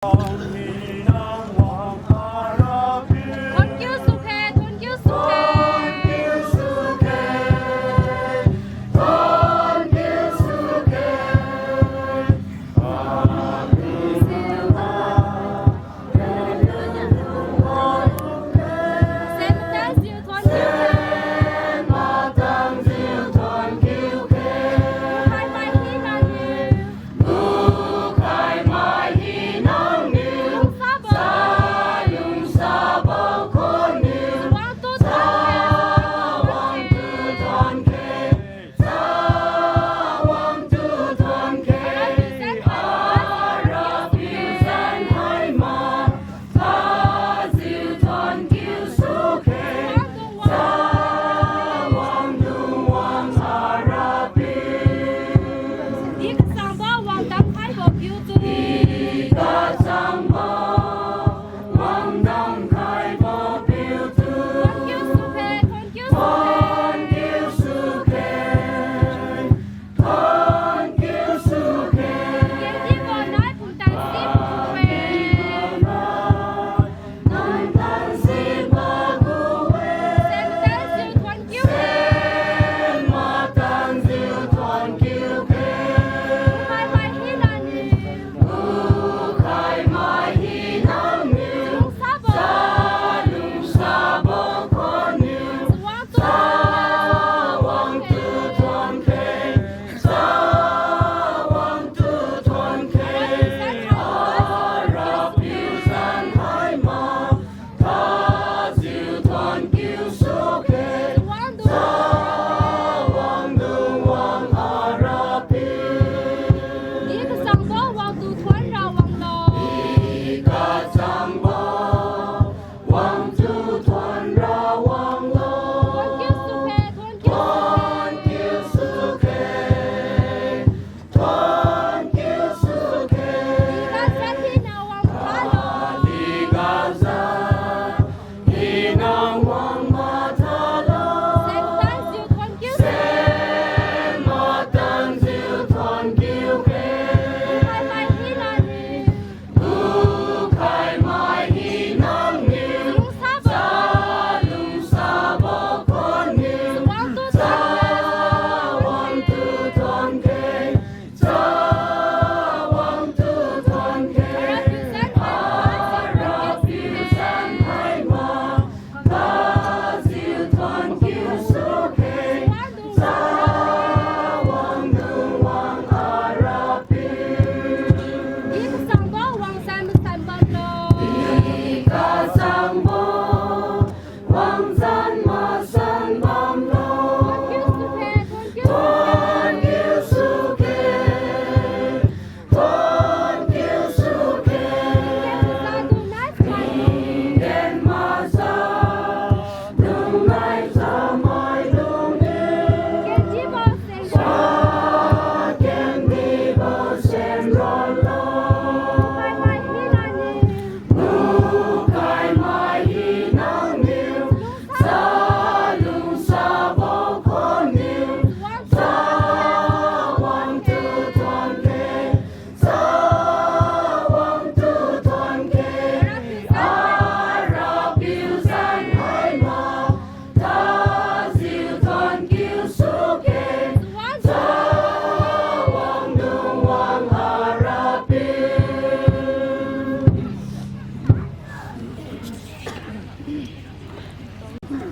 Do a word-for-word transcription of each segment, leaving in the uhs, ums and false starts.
Thuonkhiu sukhe, thuonkhiu sukhe.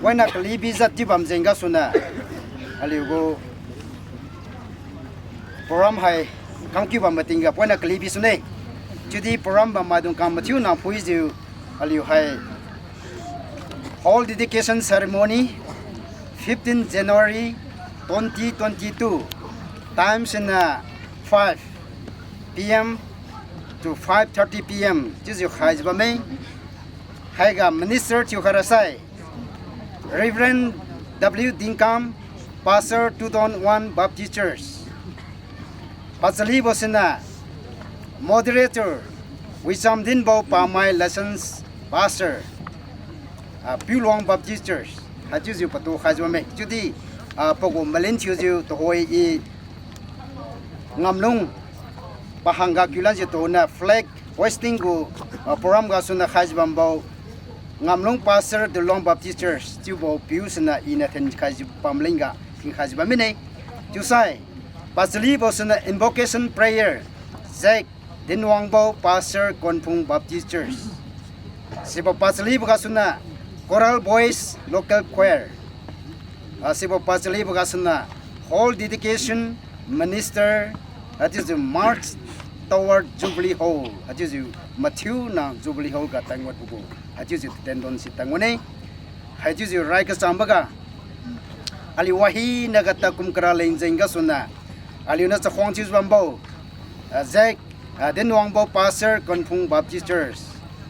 Poina kalibi jat chiu bam jeng gasuniu aliugu program hai kamkiu bambo tingga poina kalibi sune. Chiudi program bam maidung kam mathiu nang phuijiu aliu hai Hall dedication ceremony, fifteen January twenty twenty-two. Time siniu five P M to five thirty P M chiujiu khaijiu bamme. Haiga minister thiukhai rasai Reverend W Dingkam, Pastor, Tuton One Baptist Church. Pachalibo siniu moderator Wichamdinbo Pamai, Licensed Pastor, ah, Piulong Baptist Church, haichiujiu patu khaijiu bamme. Chiudi, ah, pagu malin thiujiu tuhoi i ngamlung pahangga kiulanjiu tuniu flag Voicing gu, ah, program gasuniu khaijiu bambo, Ngamlung Pastor Dilong Baptist Church chiubo piu siniu iniu thinkhaijiu bam leng ga thinkhaijiu bam mine. Chiusai, pachalibo siniu invocation prayer, Zek Dinwangbo Pastor Konphung Baptist Church. Sibo pachalibo gasuniu Choral Boys Local Choir. Ah, sibo pachalibo gasuniu Hall Dedication Minister, haichiujiu March Tower Jubilee Hall, haichiujiu mathiu na Jubilee Hall ga tangwatbo gu, haichiujiu tendon si tangwane. Haichiujiu rai kachangboga, aliu wahina ga takum kara leng jeng gasuniu, aliuniu chakhuang thiujiu bambo, ah, Zek, ah, Dinwangbo Pastor Konphung Baptist Church,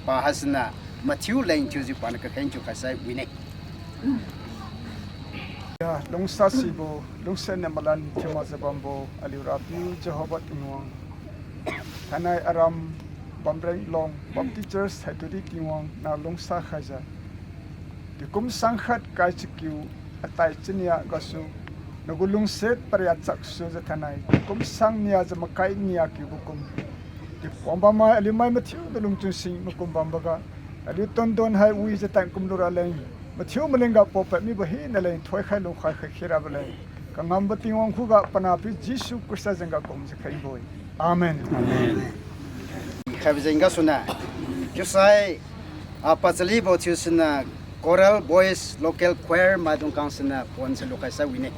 pa haisiniu mathiu leng thiujiu paniu kakheng thiu khaisai wine. Ya, lungsasibo, lungsiat niu malan thiu makjiu bambo, aliu Rapiu Jehovah Tingwang. Thainai aram Bamreng Long Baptist Church haitudi Tingwang nang lungsa khaijiu, tingkum sangkhat kai chakiu atai chinia gasu, nagu lungsiat pariak chaksujiu thainai tingkum sangnia jiu makai nia kiubo kum, tingkum bammai aliu mai mathiu na lungchun sing makum bamboga, aliu tendon hai wijiu tan kum lura leng, mathiu malingga paopad mibo hina leng thoikhai lukhai khai khirabo leng, kangambo Tingwang khuga panahpiu Jesu Khrista jengga kumjiu khengbo-e. Amen. Amen. Khaibo jeng gasuniu, chiusai, ah, pachalibo thiu siniu Choral Boys Local Choir maidung khang siniu pon se lukhai sai wine.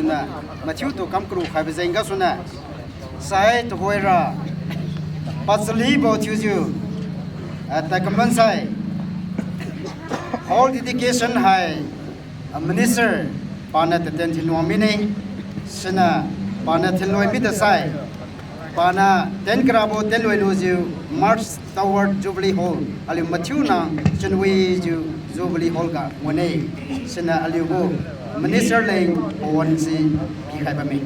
Na, mathiutu kam karu khaibo jeng gasuniu, sai tuhoira, pachalibo thiujiu, ah, tadkamlan sai, hall dedication hai, ah, minister, paniu taten thinwang mine, siniu, paniu thinloi mida sai, paniu ten karabo tenloi lujiu March Tower Jubilee Hall, aliu mathiuna chunwijiu Jubilee Hall ga ngune, siniu aliugu minister leng pawan si pikhai bamme.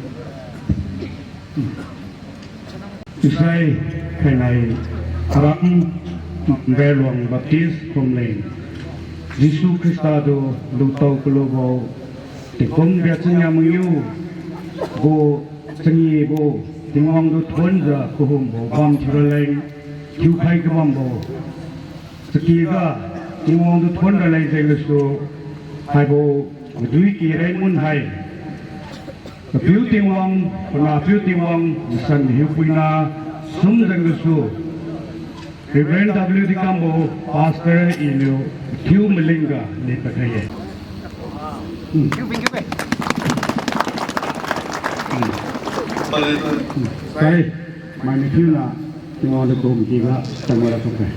Isai khainai aram Bamrailuang Baptist Phumling, Jesu Khrista tu lutao kalubo, tingkum riat chania mangiu gu changibo, Tingwang tu thuonjiu kahumbo bam thiuraleng, thiukhai kabambo chakyga, Tingwang tu thuon raleng jeng gasu, haibo maduiki rengmun hai, Apiu Tingwang, Panahpiu Tingwang, Masan Hiupuina sum jeng gasu, Reverend W D Kambo, Pastor iniu thiu malingga lepadkhai-e. Sai, mai mathiuna, Tingwang tu kum kiga, tangwara thukhai.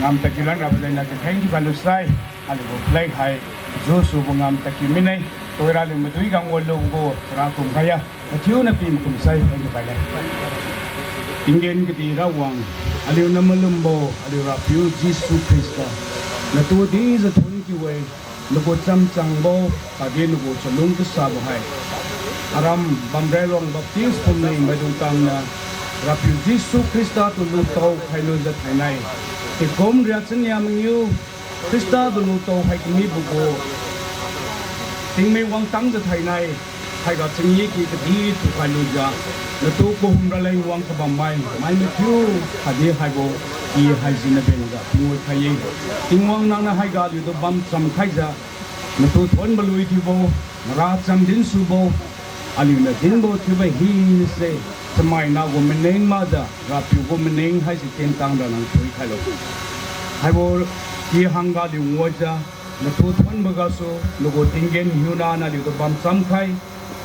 Ngam takiu lan rabo leng na kakheng thiu khalu sai, aliugu flag hai, jusubo ngam takiu mine, tuhoira aliu madui gang walu gu, rakum khaiya, mathiuna pi makum sai, kheng thiu khai le. Tinggen kadih Rawang, aliuniu malumbo, aliu Rapiu Jesu Khrista, natu dijiu thun kiu-e, nagu chamchangbo, khatdi nagu chalung kasabo hai. Aram Bamrailuang Baptist Phumling maidung kamniu, Rapiu Jesu Khrista tu lutao khailujiu thainai. Tingkum riat chania mangiu, Khrista tu lutao khai kamibo gu tingmik wangtangjiu thainai, haiga changi ki kadi thukhai lujiu, natu kahum raleng wang kabammai, mai mathiu, khatdi haibo, i haisi nabenga, tingwoi khai-e. Tingwang nangniu haiga aliutu bamcham khaijiu, natu thuonbo lui thiubo, maracham dinsubo, aliuniu dinbo thiubo hinase, chamaina gu maning makjiu, Rapiu gu maning haise tentang ra nang thoikhailo. Haibo, i hangga aliu ngoijiu, natu thuonbo gasu, nagu tinggen hiuna naliutu bamcham khai,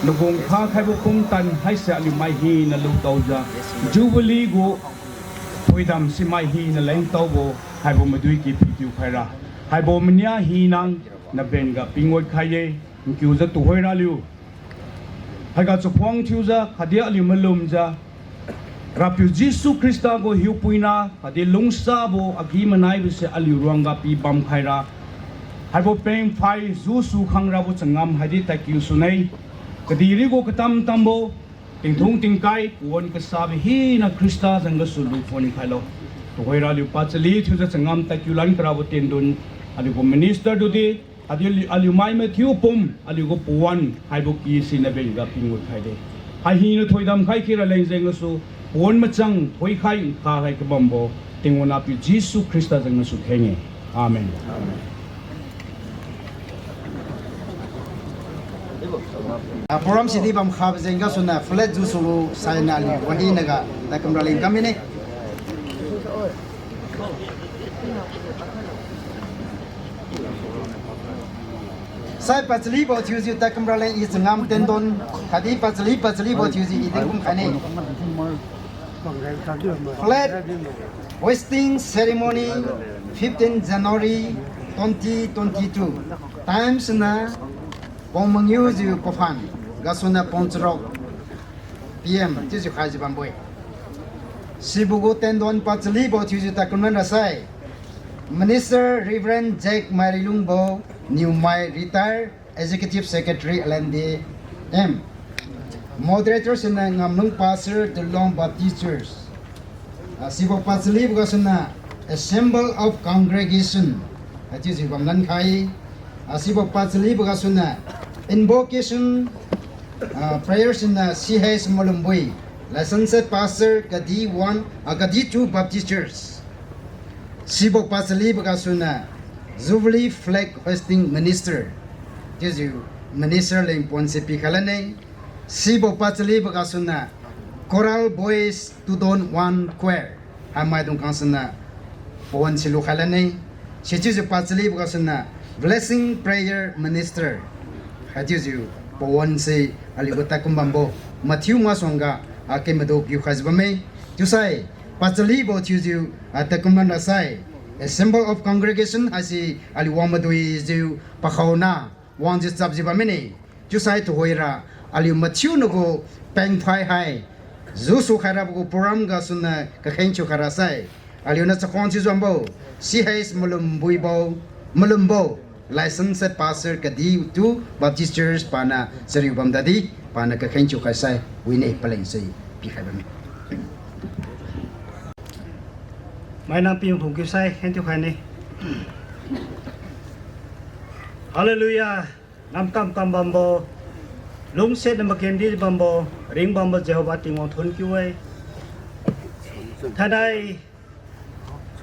nagu nkha khaibo pumtan haise aliu mai hina lutaojiu, Jubilee gu thoidam si mai hina lengtaobo, haibo madui ki phitiu khaira. Haibo mania hina, nabenga pingwoi khai-e, nkiujiu tuhoira aliu haiga chakhuang thiujiu, khatdi aliu malumjiu, Rapiu Jesu Khrista gu hiupuina, khatdi lungsabo agi-manaibo se aliu ruangga pi bamkhaira. Haibo pengphai jusu khangrabo changam haidi tadkiu sune. Kadihpiri gu katam-tambo, tingthung tingkai, pawan kasabo hina Khrista jeng gasu luphon khailo. Tuhoira aliu pachali thiujiu changam tadkiu lan karabo tendon, aliugu minister tudi, aliu, aliu mai mathiu pum, aliugu pawan, haibo ky si nabenga pingwoi khaide. Hai hina thoidam khai kira leng jeng gasu, pawan machang thoikhai nkha khai kabambo, Tingwang Apiu Jesu Khrista jeng gasu kheng-e. Amen. Ah, program sidi bamkhabo jeng gasuniu flag jusu sainiu aliu wahinaga tadkamra leng kam mine. Sai pachalibo thiujiu tadkamra leng i changam tendon, khatdi pachali pachalibo thiujiu i dinkum khaine. Flag hoisting ceremony, fifteen January twenty twenty-two. Time siniu pung mangiujiu paphan, gasuniu pung charuk P M chiujiu khaijiu bambo-e. Sibo gu tendon pachalibo thiujiu tadkamlan rasai, Minister Reverend Jack Mairilungbo, Niumai, Retired Executive Secretary, L N D M. Moderator siniu Ngamlung Pastor, Tuilong Baptist Church. Ah, sibo pachalibo gasuniu Assembly of Congregation, haichiujiu bamlan khai. Ah, sibo pachalibo gasuniu invocation, ah, prayer siniu C H Malumbui, Licensed Pastor, Kadi one, ah, Kadi two Baptist Church. Sibo pachalibo gasuniu Jubilee Flag Hoisting Minister, chiujiu minister leng pawan se pikhai lane. Sibo pachalibo gasuniu Choral Boys two thousand one Choir, haimaidung khang siniu pawan se lukhai lane. Sichiujiu pachalibo gasuniu Blessing Prayer Minister, haichiujiu pawan se aliugu tadkum bambo mathiu masuangga, ah, kemadu piukhaijiu bamme. Chiusai pachalibo thiujiu, ah, tadkum bamra sai, Assembly of Congregation haise aliu wang maduijiu pakhaona wangjiu chapjiu bammine. Chiusai tuhoira aliu mathiu nagu pengphai hai jusu khairabo gu program gasuniu kakheng thiukhaira sai, aliuniu chakhuang thiujiu bambo, C H Malumbuibo, Malumbo, Licensed Pastor Kadi two Baptist Church paniu chariu bamdadi, paniu kakheng thiukhai sai wine, paleng se pikhai bamme. Maina piu phungkiu sai kheng thiukhaine. Hallelujah. Namkam kam bambo, lungsiat na makendi bambo, ringbambo Jehovah Tingwang thonkiu-e. Thainai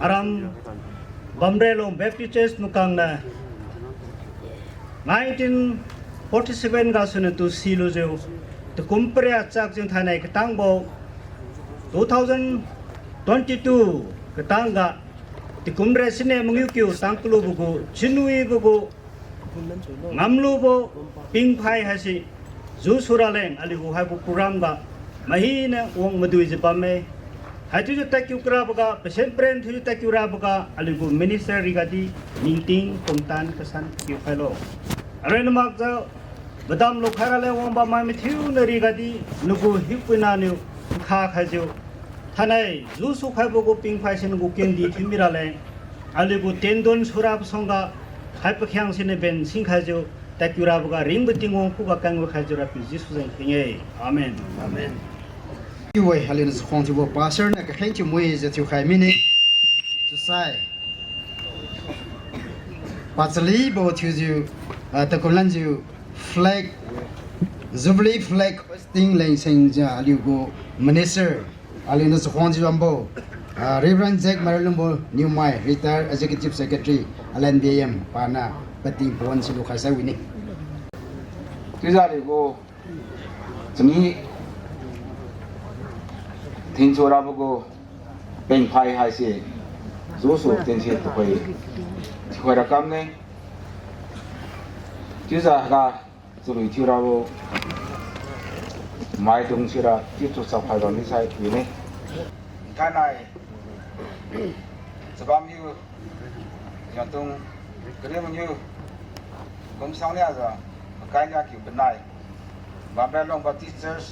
aram Bamralong Baptist Church nukang niu nineteen forty seven gasuniu tu silujiu, takum paria chakjiu thainai katangbo two thousand twenty two katangga, takum re sine mangiu kiu tang kalubo gu chinuibo gu ngamlubo pingphai haise jusu raleng aliugu haibo program ga mahina wang maduijiu bamme. Haichiujiu tadkiu karaboga, pasien paren thiujiu tadkiu raboga, aliugu minister rigadi ningting pumtan kasan kiu khailo. Arena makjiu padam lukhai raleng wangbammai mathiu niu rigadi, nagu hiupuina niu nkha khaijiu, thainai jusu khaibo gu pingphai se nagu kendi thiumi raleng, aliugu tendon surabo suangga, hai pakhiang siniu ben singkhaijiu, tadkiu raboga ringbo Tingwang khuga kangwi khaijiu Rapiu Jesu jeng kheng-e. Amen. Amen. Iwe, aliuniu chakhuang thiubo pastor niu kakheng thiu muijiu thiukhai mine. Chiusai pachalibo thiujiu, ah, takum lanjiu flag, Jubilee flag hoisting leng sengjiu aliugu minister, aliuniu chakhuang thiu bambo, ah, Reverend Jack Maralungbo Newmai, Retired Executive Secretary, L N B M, paniu pating pawan si lukhai sai wine. Chiujiu aliugu changi thinsu rabo gu pengphai haise jusu tense tuhoi thiukhai ra kamne. Chiujiu ga chalui thiurabo maidung sira chiutu chapkhai bammi sai wine. Thainai chabam hiu jengtung kariu mangiu kum sang niajiu makai nia kiu panai, Bamralong Baptist Church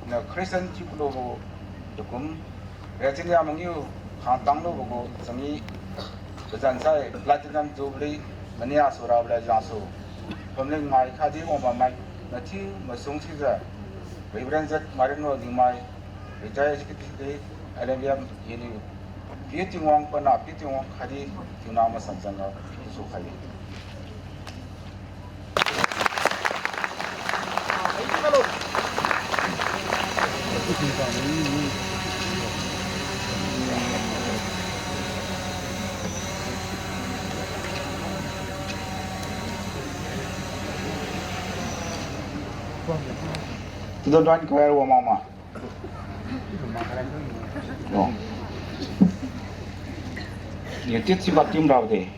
niu Christian thiu kalubo takum re chinia mangiu khangtang lubo gu changi pazan sai Platinum Jubilee mania surabo le jangsu phumling mai khatdi wangbammai mathiu masung sijiu, Reverend Jack Maralungbo Newmai, Retired Executive Secretary, L N B M, iniu Piu Tingwang pana Piu Tingwang khatdi thiuna masan jangga sukhai-e. Tudon tuan kaya wa mama. Oh. Ye tit si ba tim rao de.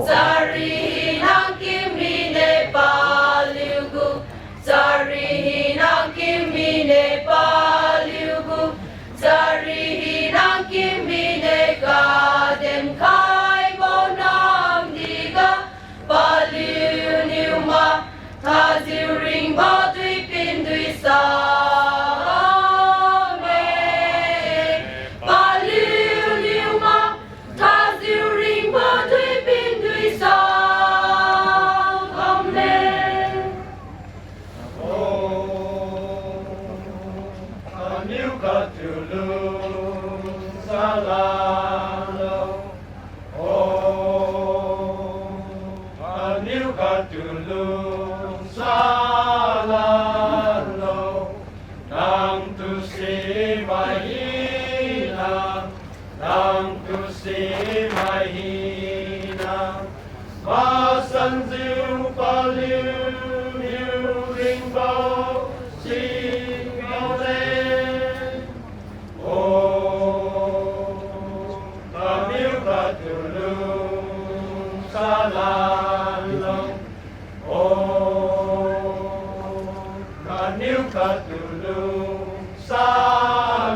Chari hina kim mine paliu gu, chari hina kim mine paliu gu, chari hina kim mine kaden khaibo namdi ga, paliuniu ma thajiu ringbo duipin duisa me. Paliuniu ma thajiu ringbo duipin duisa bamme. O, aniu khattu lungsa lalo. O, aniu khattu lungsa lalo. Nangtu simai hina, nangtu simai hina, masanjiu paliuniu ringbo si ngaole. O, aniu khattu lungsa lalo. O, aniu khattu lungsa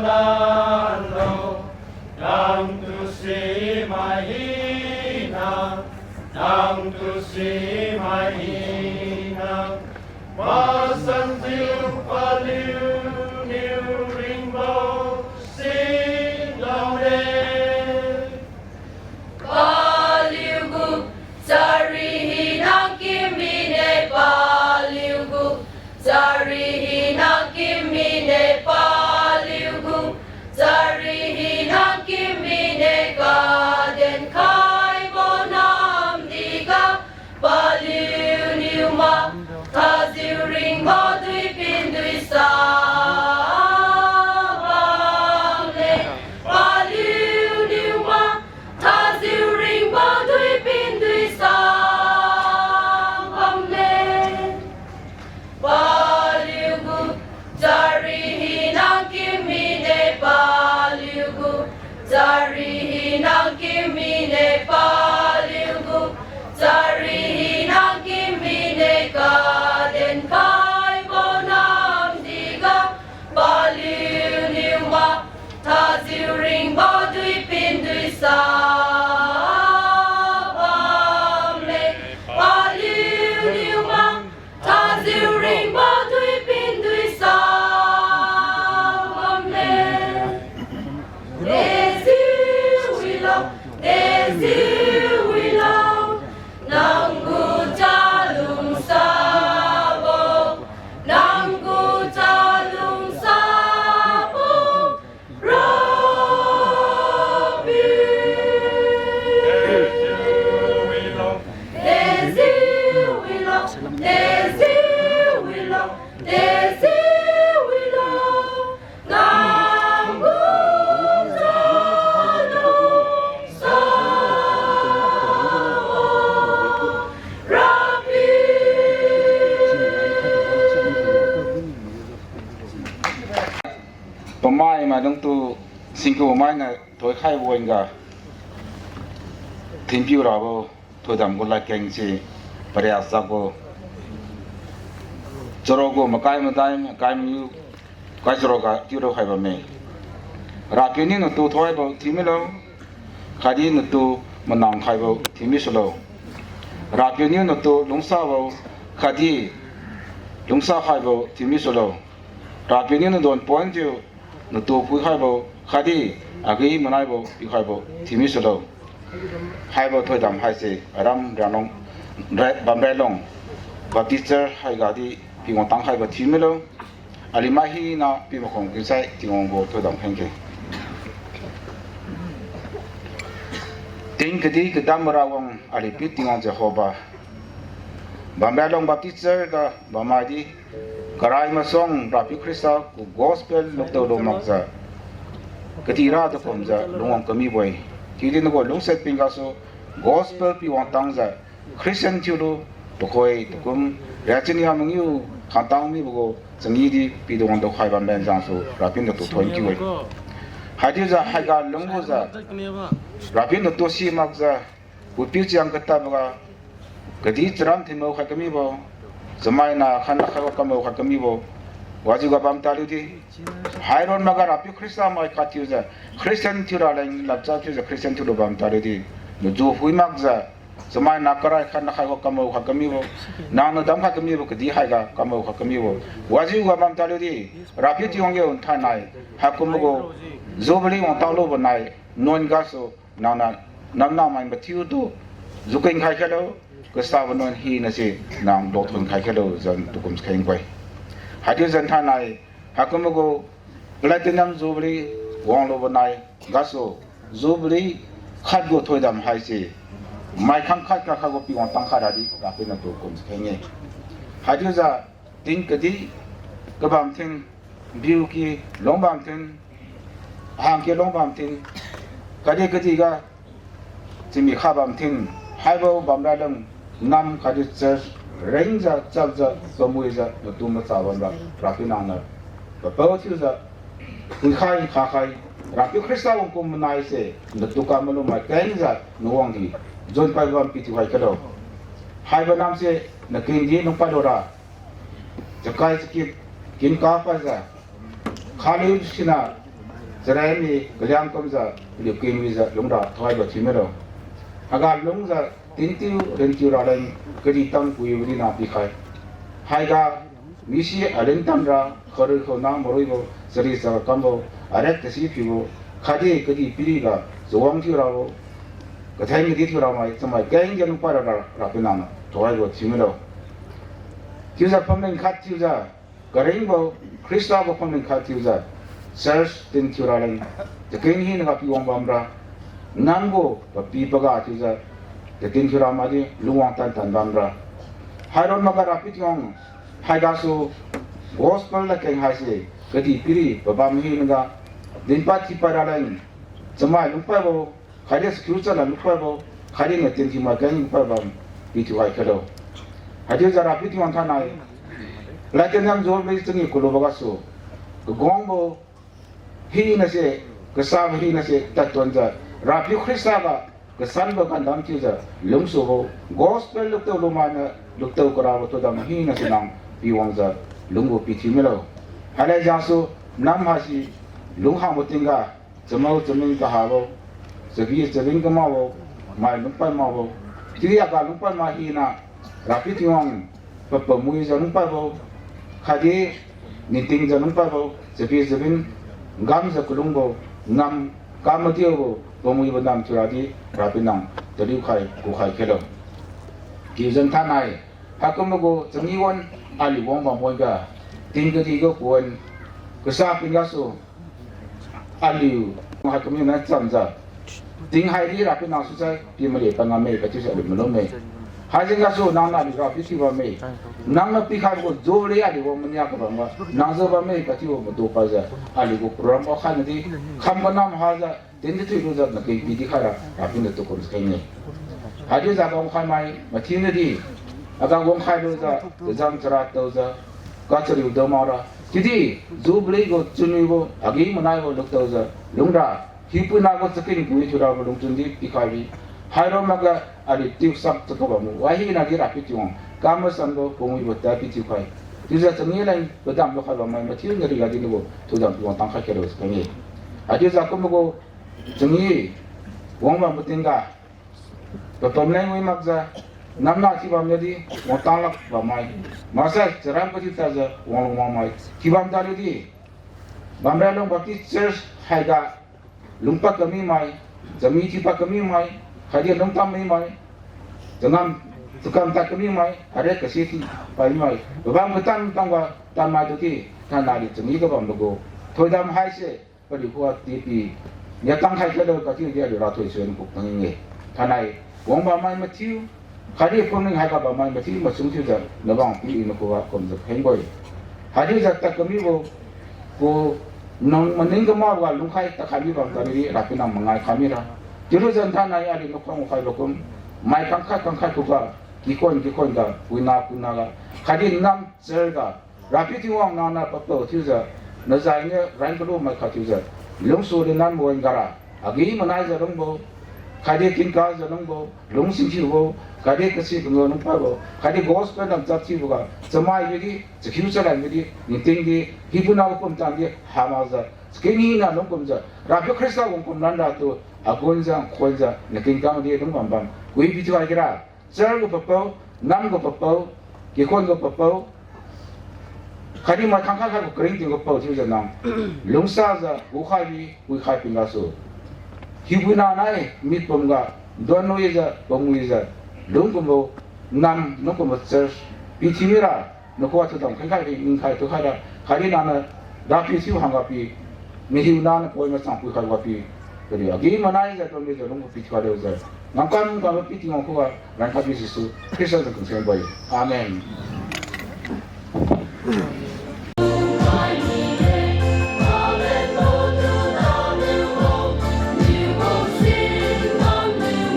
lalo. Nangtu simai hina, nangtu simai hina, masanjiu paliuniu ringbo si ngaole. Paliu gu, chari hina kim mine paliu gu, chari hina kim mine paliu gu, chari hina kim mine kaden khaibo namdi ga, paliuniu ma thajiu ringbo duipin duisa bamme. Paliuniu ma thajiu ringbo duipin duisa bamme. Paliu gu, chari hina kim mine paliu gu, chari hina kim mine paliu gu, chari hina kim mine kaden khaibo namdi ga, paliuniu ma thajiu ringbo duipin duisa bamme. Paliuniu ma thajiu ringbo duipin duisa bamme. Dejiu wilo, dejiu wilo, nang gu chalungsabo, nang gu chalungsabo, Rapiu. Dejiu wilo, dejiu wilo, dejiu wilo, nang gu chalungsabo, Rapiu. Pamai maidungtu singku mainiu thoikhaibo wan-ga thinpiu rabo thoidam gu ladkeng se paria sakbo charuk gu makai madai, makai mayu, kai charuk ga tiurao khai bamme. Rapiu niu natu thoibo thiumilo, khatdi natu manang khaibo thiumisulo. Rapiu niu natu lungsabo khatdi lungsa khaibo thiumisulo. Rapiu niu nadon pon thiu natu phuikhaibo khatdi agi-manaibo pikhaibo thiumisulo. Haibo thoidam haise aram Rianglong, Bamrailong Baptist Church haiga di piwang tangkhaibo thiumilo. Aliu mai hina pimakhong kinsai Tingwang gu thoidam khengkhe. Ting kadi kadam Rawang aliu pi Tingwang Jehova, Bamrailong Baptist Church ga bammai di karai masuang Rapiu Khrista gu gospel lukdao lu makjiu, kadih ra tukumjiu lungwang kamibo-e. Chiudi nagu lungsiat ping gasu gospel piwang tangjiu Christian thiulu, tuhoi tukum, riachenia mangiu khangtang mibo gu changi di piduwang daokhai bamben jengsu Rapiu natu thon kiu-e. Haichiujiu haiga lunglujiu Rapiu natu simakjiu Pupiu chiang katadboga, kadih charam thinmao khat kamibo, chamaina khatna khatga kamao khat kamibo, wajiuga bam taliudi. Hairon maga Rapiu Khrista mai khat thiujiu, Christian thiura leng lapcha thiujiu Christian thiulu bam taliudi. Naju phui makjiu, chamaina karai khatna khatga kamao khat kamibo, nangniu dam khat kamibo kadih haiga kamao khat kamibo, wajiuga bam taliudi. Rapiu Tingwang yo, nthainai haikumbo gu Jubilee wangtang lubo nai nuan gasu, nangniu namnamai mathiutu juking khai khailo, kasabo nuan hinase nang dokthon khai khailo jiu tukum kheng koi. Haichiujiu nthainai haikumbo gu Platinum Jubilee wanglubo nai gasu, Jubilee khat gu thoidam haise, mai khangkhat kakhat gu pi wangtang khat radi Rapiu natu kum kheng-e. Haichiujiu ting kadih kabam thin, biu ki lungbam thin, hang ki lungbam thin, kadih kadihga chimi kha bam thin, haibo bamra leng nam khatdi church rengjiu chapjiu pamuijiu natu macha bamra Rapiu nangniu papao thiujiu puikhai khakhai, Rapiu Khrista wang kum manaise natu kam malumai kengjiu nawang di jonpai bam pithiu hai khailo. Haibo namse nakengdi lungpai lura, chakai chakit kin kapaijiu, khaliu sina charani kaliang kumjiu, liu kengwijiu lungra thoibo thiumilo. Aga lungjiu tintiu rintiu raleng kadih tam kuibo di nang pikhai. Haiga misi alin tamra kharui khauna maruibo, chari chaga kambo, ariak tasi phiubo, khatdi kadihpiriga chawang thiurabo, katheng kadih thiuramai chamai kengjiu lungpai rara Rapiu nangniu thoibo thiumilo. Chiujiu phamling khat thiujiu, karingbo Khrista gu phamling khat thiujiu, church tin thiura leng, chaken hinaga piwang bamra, nang gu papi paga thiujiu, chatin thiura maidi lungwang tantan bamra. Hairon maga Rapiu Tingwang, haigasu gospel ladkeng haise kadihpiri pabam hinaga dinpad thiupai raleng, chamai lungpaibo, khatdi secure chala lungpaibo, khatdi natin thiumai keng lungpaibo pithiu hai khailo. Haichiujiu Rapiu Tingwang thainai Platinum Jubilee changee kulubo gasu, kagangbo hinase, kasabo hinase tadtuanjiu, Rapiu Khrista ga kasanbo gandam thiujiu lungsubo, gospel luktao lumaniu luktao karabo thoidam hinase nang piwangjiu lungbo pithiu milo. Hailai jasu nam haise lunghangbo tingga, chamao chaming kahabo, chabi chabin kamakbo, mai lungpai makbo, chiudi aga lungpai mak hina, Rapiu Tingwang papamuijiu lungpaibo, khatdi ningtingjiu lungpaibo, chabi chabin gamjiu kalungbo, nam kam madiubo, pamuibo nam thiuradi, Rapiu nang taliu khai kukhai khailo. Kiujiu nthainai haikumbo gu changee wan, aliu wangbam wan ga, ting kadihga pawan, kasa pin gasu, aliu haikumniu chamjiu, ting haidi Rapiu nang sisai pi male pa ngamme kachiujiu aliu malumme. Haijeng gasu nangniu aliu Rapiu thiubamme. Nangniu pikhaibo gu Jubilee aliu wang mania kabamga nang jaobamme kachiubo madu pajiu, aliu gu program wakhai nadi, kham kanam hajiu, tindi thuilujiu nakeng pidi khaira Rapiu natu kum kheng-e. Haichiujiu aga wangkhai mai mathiu nadi, aga wangkhai lujiu, kazam chara taojiu, kachariu dao makra, chiudi Jubilee gu chunwibo, agi manaibo luktaojiu lungra, hiupuina gu chakin pui thiurabo lungchun di pikhai bi, hairon maga aliu tiusak chakabambo wahina di Rapiu Tingwang, kam masanbo pamuibo tad pithiu khai. Chiujiu changee leng padam lukhai bammai mathiu nariga di nagu thoidam piwang tangkhai khailo kheng-e. Haichiujiu kumbo gu changee wangbambo tingga, papam leng wi makjiu, namna thiubam jadi, wangtang lak bammai, maksai charam kadi tajiu wanglung wangmai thiubam taliudi, Bamralong Baptist Church haiga lungpad kamimai, chami thiupad kamimai, khatdi lungtam mimai, changam chakam tad kamimai, ariak kasi thiupai mimai, pabam katan tamga tanmai tudi, thainai di chami kabambo gu thoidam haise, paliu khuga tipi niatang khai khailo kachiudi aliu rathoi suan kuk tang-e. Thainai wangbammai mathiu, khatdi phumling haiga bammai mathiu machun thiujiu nabang pi-e nakhuga kumjiu khengbo-e. Haichiujiu tad kamibo gu nang maning kamaboga lungkhai tadkhai mibam tadi Rapiu nang mangai khai mira. Chiulujiu thainai aliu nakhuang khaibo kum, mai kangkhai kangkhai khuga, kikhon kikhon ga, puina puina ga, khatdi nam char ga, Rapiu Tingwang nangniu papao thiujiu, nazai niu ran kalu mai khat thiujiu, lungsu di nanbo wan gara, agi-manaijiu lungbo, Khatdi tingkang jiu lungbo, lung singkhiubo, khatdi kasi kungbo lungpadbo, khatdi gospel lam chap thiuboga, chamai bidi, chakhiu chalan bidi, ningting di, hiupuina pumtan di, hamakjiu, chakin hina lungkumjiu, Rapiu Khrista wangkum lanra tu, agun jang, khon jang, nating kam di lung bam bam, wi pithiu haikira, church gu papao, nam gu papao, kikhon gu papao, khatdi mai khangkha kha gu karing tingga pao thiujiu nang lungsajiu gukhai bi, wikhai ping gasu. Hiupuina nai mikpum ga, donwijiu, pumwijiu, lungkumbo, nam lungkumbo church, pithiu ra, nakhuga thiudam khaikhai ri, ningkhai thiukhai ra, khatdi nangniu rapiu thiu hangga pi, mahiu nangniu poi machang puikhai ga pi, kadi agi-manaijiu, donwijiu, lungbo pithiu khailujiu. Ngamkam kambo pi Tingwang khuga, rankhai bi Jesu Khrista jeng kungseng bo-e. Amen.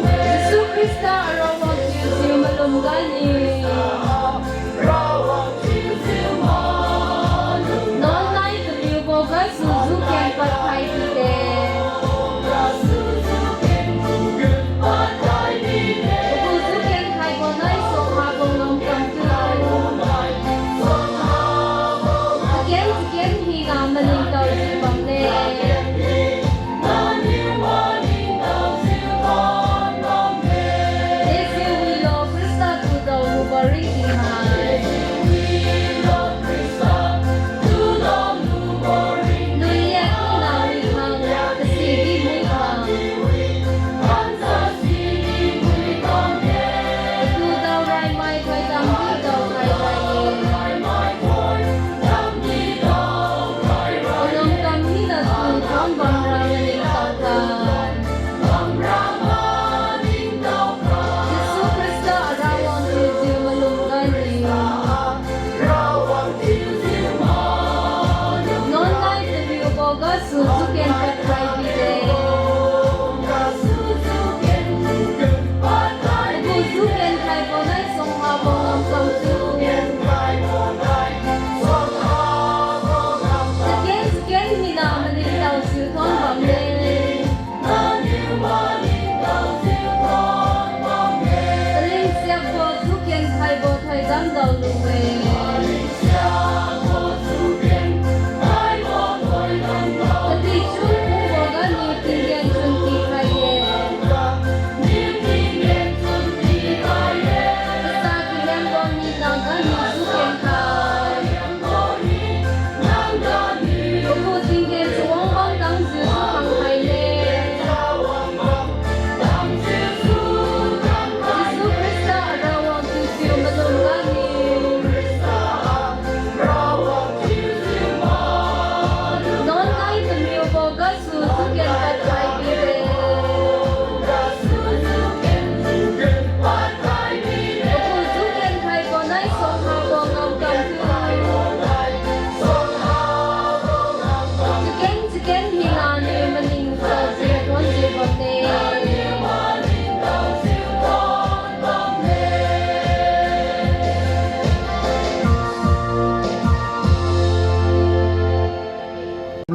Jesu Khrista arawang thiujiu malum gani. Nuan nai tamiubo gasu juken padkhai bide. Pagu juken khaibo nai sokkhabo ngamkam tu. Chaken chaken hina maningtaojiu bamne. Dejiu wilo Khrista tu daolubo ringting hai. Nuiye kina wikhang, kasi di muikhang. Atu daorai mai thoidam di daokhai rai-e. Kanam kam hina tu thon bamra maningtao kha. Jesu Khrista arawang thiujiu malum gani. Nuan nai tamiubo gasu juken padkhai bide. Pagu juken khaibo nai sokkhabo ngamkam tu. Chaken chaken hina maningtaojiu thon bamne. Alingsiakbo juken khaibo thoidam daolu-e. Katichun kubo ganiu tinggen chun pikhai-e. Kasa kilembo nina ganiu juken khai. Pagu tinggen chawang bam tangjiu jukhang khaine. Jesu Khrista arawang thiujiu malum gani. Nuan nai tamiubo gasu juken padkhai bide. Pagu juken khaibo nai sokkhabo ngamkam tu. Chaken chaken hina niu maningtaojiu thonjiu bamne.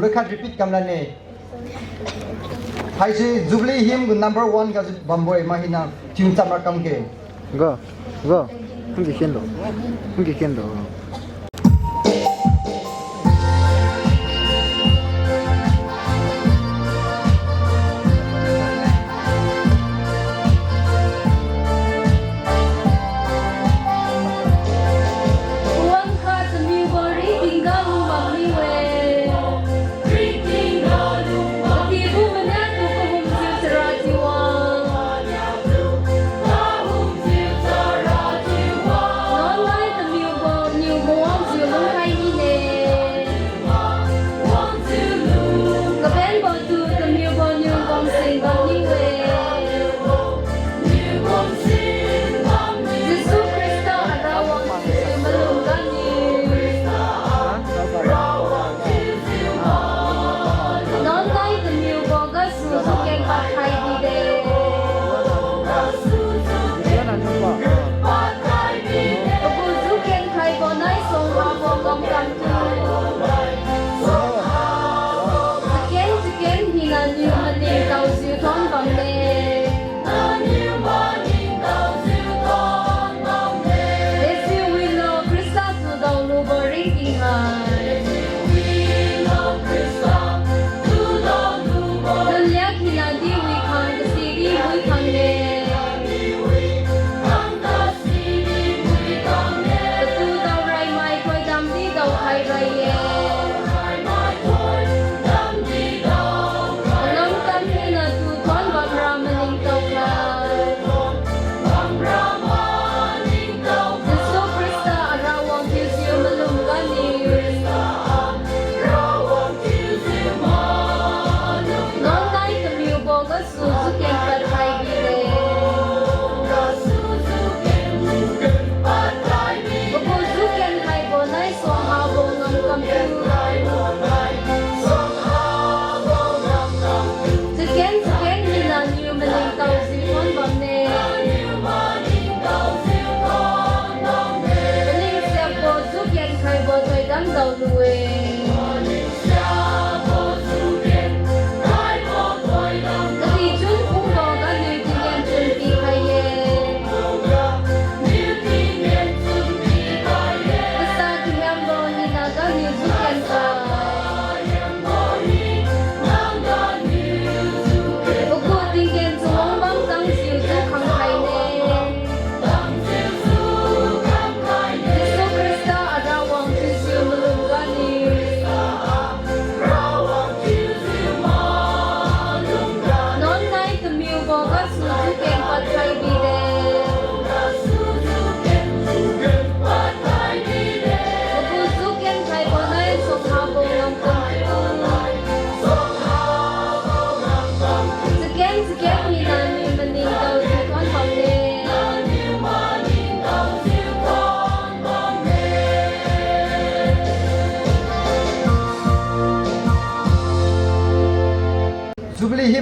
Loikhat repeat kamlane. Haise Jubilee hymn gu number one ga bambo-e, mai hina tune chamra kamke. Go, go. Hungki khenlo. Hungki khenlo. Wangkha tamiubo ringting ga lubam niu-e. Katibo maniatu kahumjiu chara thiu-a. Nuan nai tamiubo niubo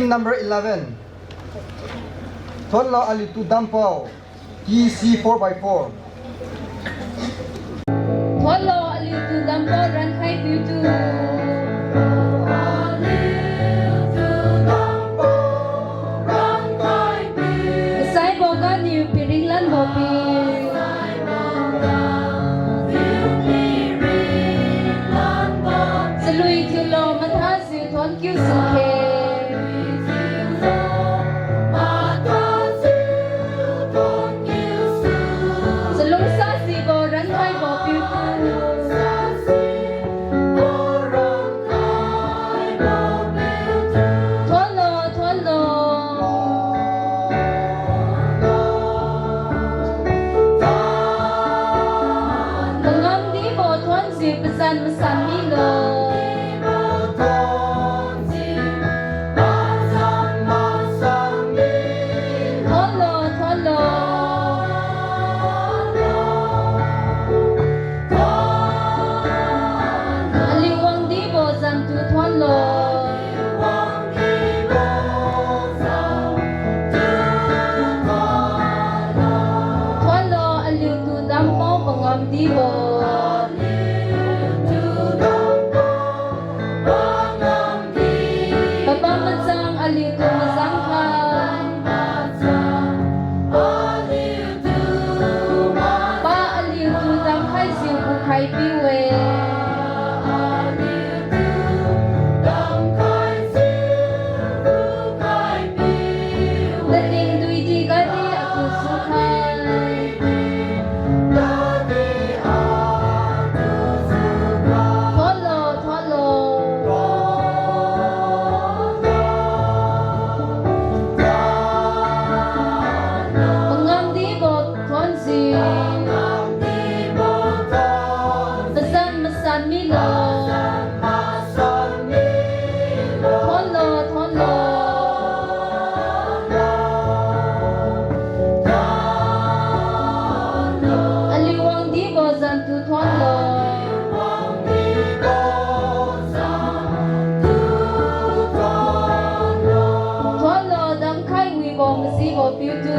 Number eleven. Thonlo aliutu dampao, T C four by four. Thonlo aliutu dampao rankhai piutu. Saibo ganiu piringlanbo pi. Chalui thiulo mathajiu thonkiu sukhe. Chalungsa sibo rankhaibo piutu. Thonlo, thonlo. Pangamdibo thonjiu pazan masan milo. Thonlo, thonlo. Aliu wangdibo zantu thonlo. Thonlo aliutu dampao pangamdibo. Pabam machang aliutu mazang kha. Pa aliutu damkhaijiu kukhai piu-e. Taning duidi gadi aku sukhai. Thonlo, thonlo. Pangamdibo thonjiu. Pazan masan milo. Thonlo, thonlo. Aliu wangdibo zantu thonlo. Thonlo, damkhai wibo majibo piutu.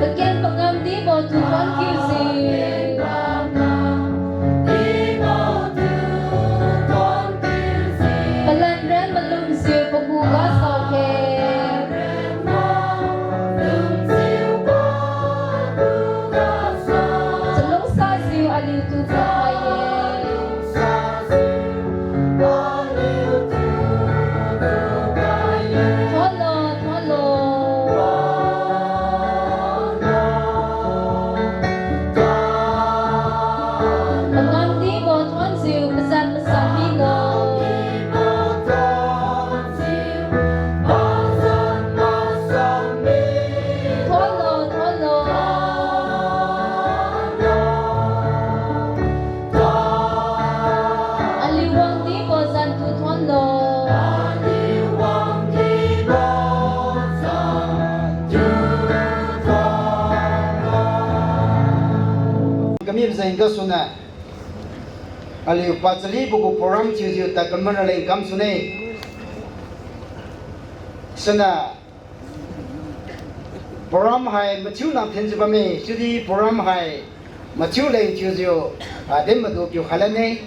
Paken pakamdibo tu thonkiujiu. Palan ran malumjiu pagu ga saokhe. Chalungsajiu aliutu kukhai-e. Thonlo, thonlo. Pangamdibo thonjiu pazan masan milo. Thonlo, thonlo. Aliu wangdibo zantu thonlo. Kami jeng gasuniu aliu pachalibo gu program thiujiu tadkamra leng kamsune. Siniu program hai mathiu nang thinjiu bamme, chiudi program hai mathiu leng thiujiu, ah, din madu kiu khailane.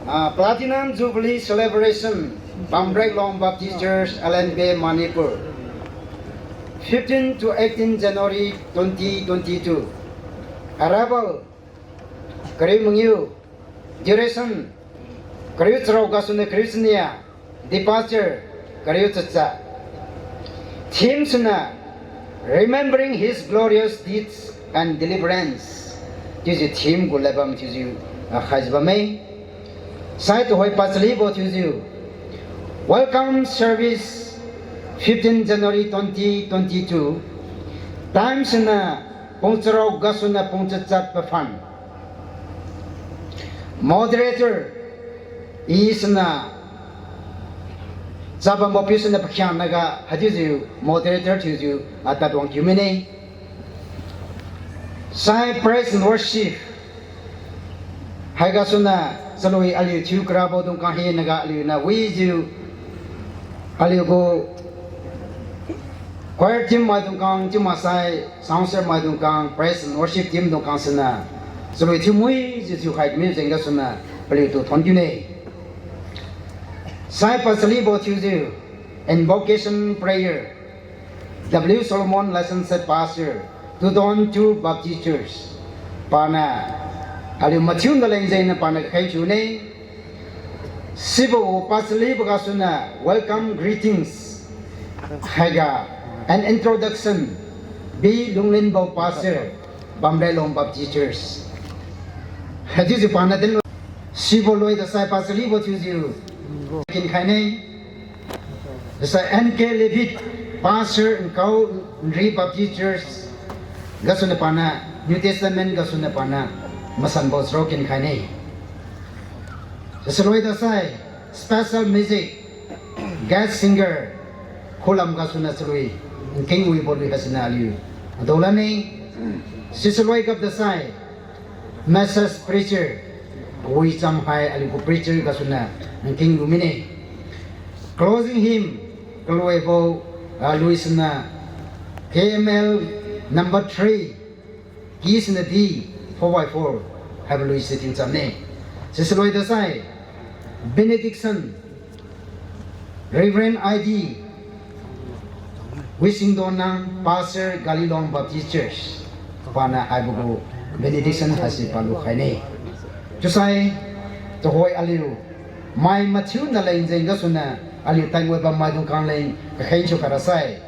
Ah, Platinum Jubilee Celebration, Pamreklong Baptist Church, L N B, Manipur. Fifteen to eighteen January twenty twenty-two. Arrival, kariu mangiu. Duration, kariu charao gasuniu kariu chania. Departure, kariu chacha. Theme siniu, Remembering His Glorious Deeds and Deliverance. Chiujiu theme gu ladbam thiujiu, ah, khaijiu bamme. Sai tuhoi pachalibo thiujiu, Welcome Service, fifteen January twenty twenty-two. Time siniu pung charao gasuniu pung chachat paphan. Moderator, i siniu chabambo piu siniu pakhiangnaga haichiujiu moderator thiujiu, ah, tadwang kiu mine. Sai praise and worship, Haiga suna, chalui aliu thiu karabo dungkang hinaga aliu na wijiu, aliu gu choir team maidung kang, chiu maksai sound system maidung kang, praise and worship team dung kang suna, chalui thiu muijiu thiu khai kamiu jeng gasuna, paliutu thon kiu ne. Sai pachalibo thiujiu, invocation prayer, W Solomon, Licensed Pastor, Tudon Two Baptist Church, pana, aliu mathiu naleng jengniu pana kakheng thiu ne. Sibo pachalibo gasuna welcome greetings, haiga an introduction, B Lunglinbo, Pastor, Bamrailong Baptist Church. Haichiujiu pana dinlo. Sibo loida sai pachalibo thiujiu kinkhai ne. Dasai N K Levitt, Pastor, Nkau Nri Baptist Church, gasuniu pana, New Testament gasuniu pana, masanbo saro kinkhai ne. Siloida sai special music guest singer, Khulam gasuniu chalui, nkingwibo lui haisiniu aliu adao lan ne. Sisiloi gapda sai message preacher, wicham hai aliu gu preacher gasuniu nkinglu mine. Closing hymn, kaloibo, ah, lui siniu K M L number three, key siniu D, four by four, haibo lui si tingcham ne. Sisiloida sai benediction, Reverend I D Wisingdonnang, Pastor, Galilong Baptist Church, pana haibo gu benediction haisi palukhai ne. Chiusai, tuhoi aliu mai mathiu naleng jeng gasuniu, aliu tangwai bam maidung kang leng kakheng thiukhai rasai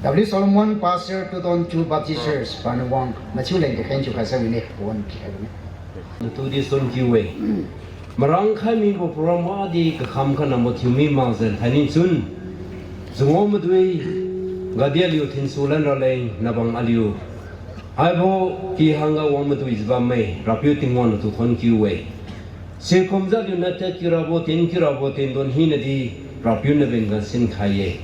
W Solomon, Pastor, Tudon Two Baptist Church, pana wang mathiu leng kakheng thiukhai sai wine, wang kikhai wine. Natu di sun kiu-e. Marang khai mibo program wadi kakham khanambo thiumi makjiu thaini chun, Jungwo madui gadi aliu thinsu lan raleng nabang aliu haibo kihangga wang maduijiu bamme, Rapiu Tingwang natu thon kiu-e. Sikumjiu aliu na tad kiu rabo, tin kiu rabo, tindon hinadi Rapiu nabenga sinkhai-e.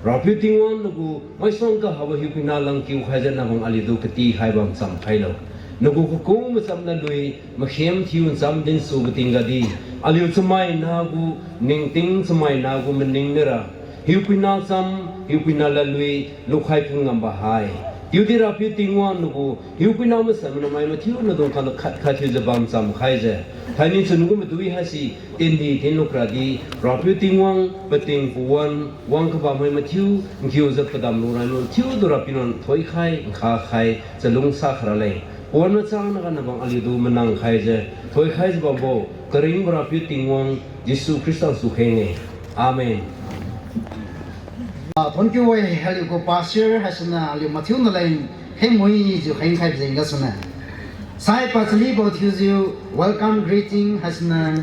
Rapiu Tingwang nagu maisuang kahabo hiupuina lang kiu khaijiu nabang aliutu katikhai bam chamkhailo. Nagu kakung macham ladlui, makhem thiu ncham dinsu kating gadi, aliu chamaina gu ningting, chamaina gu maning nira, hiupuina cham, hiupuina ladlui lukhai kangambo hai. Chiudi Rapiu Tingwang nagu hiupuina masan mana mai mathiu nadung khangtu khat khat thiujiu bam chamkhaijiu, thaini chun nagu madui haisi tindi tin lukradi, Rapiu Tingwang pating pawan wang kabammai mathiu, nkiujiu padam lurai mathiutu Rapiu nang thoikhai nkhakhai chalungsa kharaleng. Pawan machang naga nabang aliutu manang khaijiu thoikhaijiu bambo karingbo Rapiu Tingwang Jesu Khrista sukheng-e. Amen. Ah, thon kiu-e, aliu gu pastor haisiniu aliu mathiu naleng khengmuijiu khengkhai jeng gasuniu, sai pachalibo thiujiu welcome greeting haisiniu,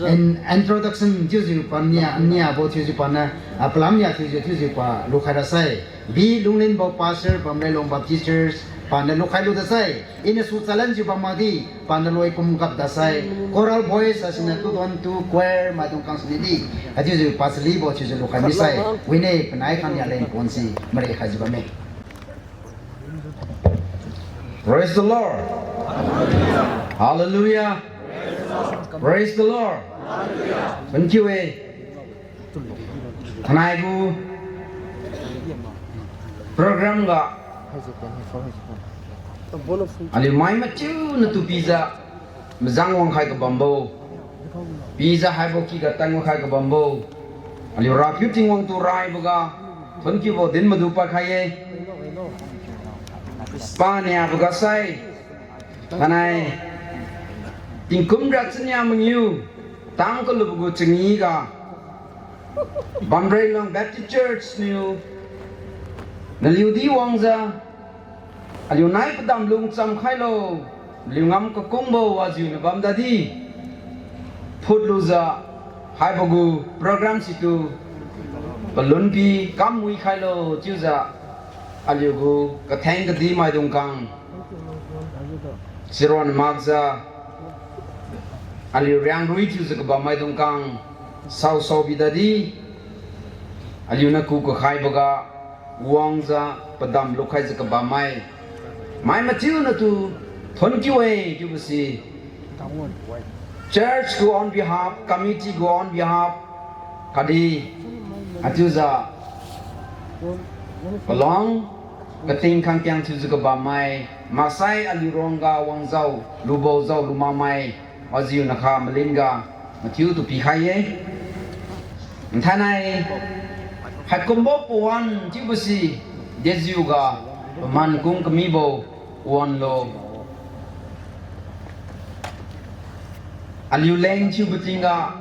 in-, introduction thiujiu pania, niabo thiujiu pana, ah, palam nia thiujiu thiujiu pa lukhai rasai, B Lunglinbo, Pastor, Bamrailong Baptist Church, pana lukhai luda sai, iniu su challenge jiu bam makdi, pana loi kum gapda sai, Choral Voice haisiniu Tudon Two Choir maidung kang sini di, haichiujiu pachalibo thiujiu lukhai misai wine, panai khang nia leng ponsi mari khaijiu bamme. Praise the Lord. Hallelujah. Praise the Lord. Thank you, eh. Thanai gu program ga aliu mai mathiu natu pijiu majang wangkhai kabambo, pijiu haibo kyga tang wangkhai kabambo, aliu Rapiu Tingwang tu raiboga thon kiubo din madu pakhai-e. Paniaboga sai, thanai tingkum ra chania mangiu tang kalubo gu changi ga Bamrailong Baptist Church niu naliu di wangjiu, aliu nai padam lung chamkhailo, naliu ngam kakungbo wajiu nabam dadi phutlujiu, haibo gu program situ palun pi kam mui khailo chiujiu, aliu gu katheng kadi maidung kang, siron makjiu, aliu riangrui thiujiu kabam maidung kang, saosao bidadi, aliu naku kakhaiboga wangjiu padam lukhaijiu kabammai mai mathiu natu Thonkiu-e chiubo si church gu on behalf, committee gu on behalf, khatdi haichiujiu palong kating khangkiang thiujiu kabammai, maksai aliu ruangga wangjao, lubojao lumakmai, wajiu nakha malinga mathiutu pikhai-e. Nthainai haikumbo pawan chiubo si dejiuga paman kung kamibo pawan lo. Aliu leng thiubo tingga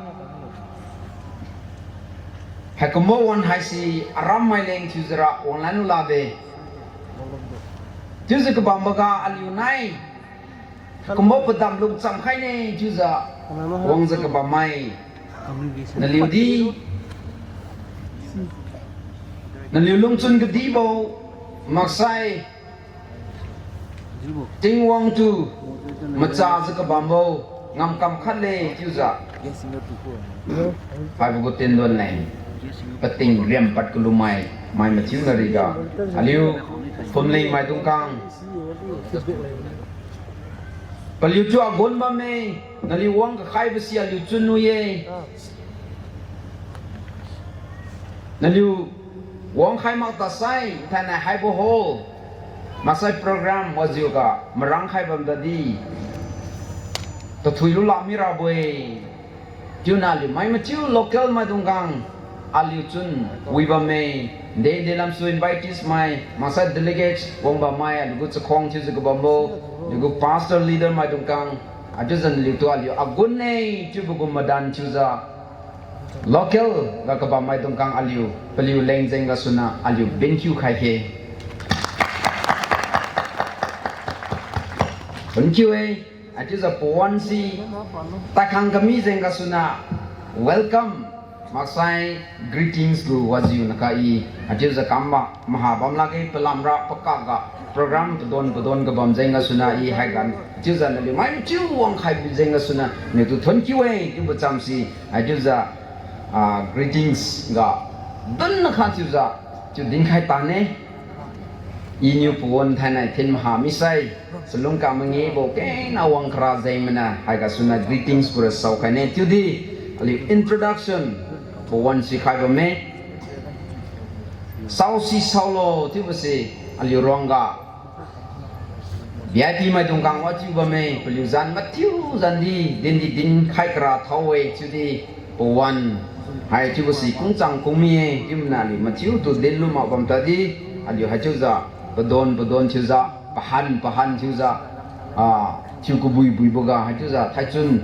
haikumbo wan haise arammai leng thiujiura wanglan lulade. Chiujiu kabamboga aliu nai kumbo padam lungcham khaine chiujiu wangjiu kabammai, naliudi, naliu lungchun kadibo maksai Tingwang tu machajiu kabambo ngamkam khatle chiujiu haibo gu tendon leng pating riampad kalumai, mai mathiu nariga aliu phumling maidung kang, paliutu agun bamme, naliu wang kakhaibo si aliu chun wi-e. Naliu wangkhai mak tasai thainai haibo hall maksai program wajiuga marangkhai bam tadi tathui lulak mirabo-e. Chiuna aliu mai mathiu local maidung kang aliu chun wi bamme. De de lamsu invitees mai maksai delegates wang bammai, aliu gu chakhuang thiujiu kabambo, aliu gu pastor leader maidung kang, achiujiu naliutu aliu agun-e chiubo gu madan thiujiu local ga kabam maidung kang aliu paliu leng jeng gasuna aliu benkiu khai khe. Benkiu-e, achiujiu pawan si takhang kami jeng gasuna welcome maksai greetings gu wajiu nakha i achiujiu kam ma maha bam lakge. Palamra pakak ga program padon padon kabam jeng gasuna i haiga achiujiu naliu mai mathiu wangkhai bi jeng gasuna naliutu thonkiu-e chiubo cham si achiujiu, ah, greetings ga dun nakha chiujiu chiu dinkhai tane. Iniu pawan thainai thin maha misai, chalung ka mangibo kengna wang kara jeng mana haigasuna greetings pura saokhaine. Chiudi aliu introduction pawan sikhai bamme. Saosi saolo chiubo si aliu ruangga VIP maidung kang wajiu bamme, paliu zan mathiu zandi, dindi dinkhai kara thao-e chiudi pawan hai chiubo si kungchang kungmi-e chiumana aliu mathiutu dinlu mak bam tadi, aliu haichiujiu padon padon thiujiu, pahan pahan thiujiu, ah, thiu kabui buiboga haichiujiu thaichun,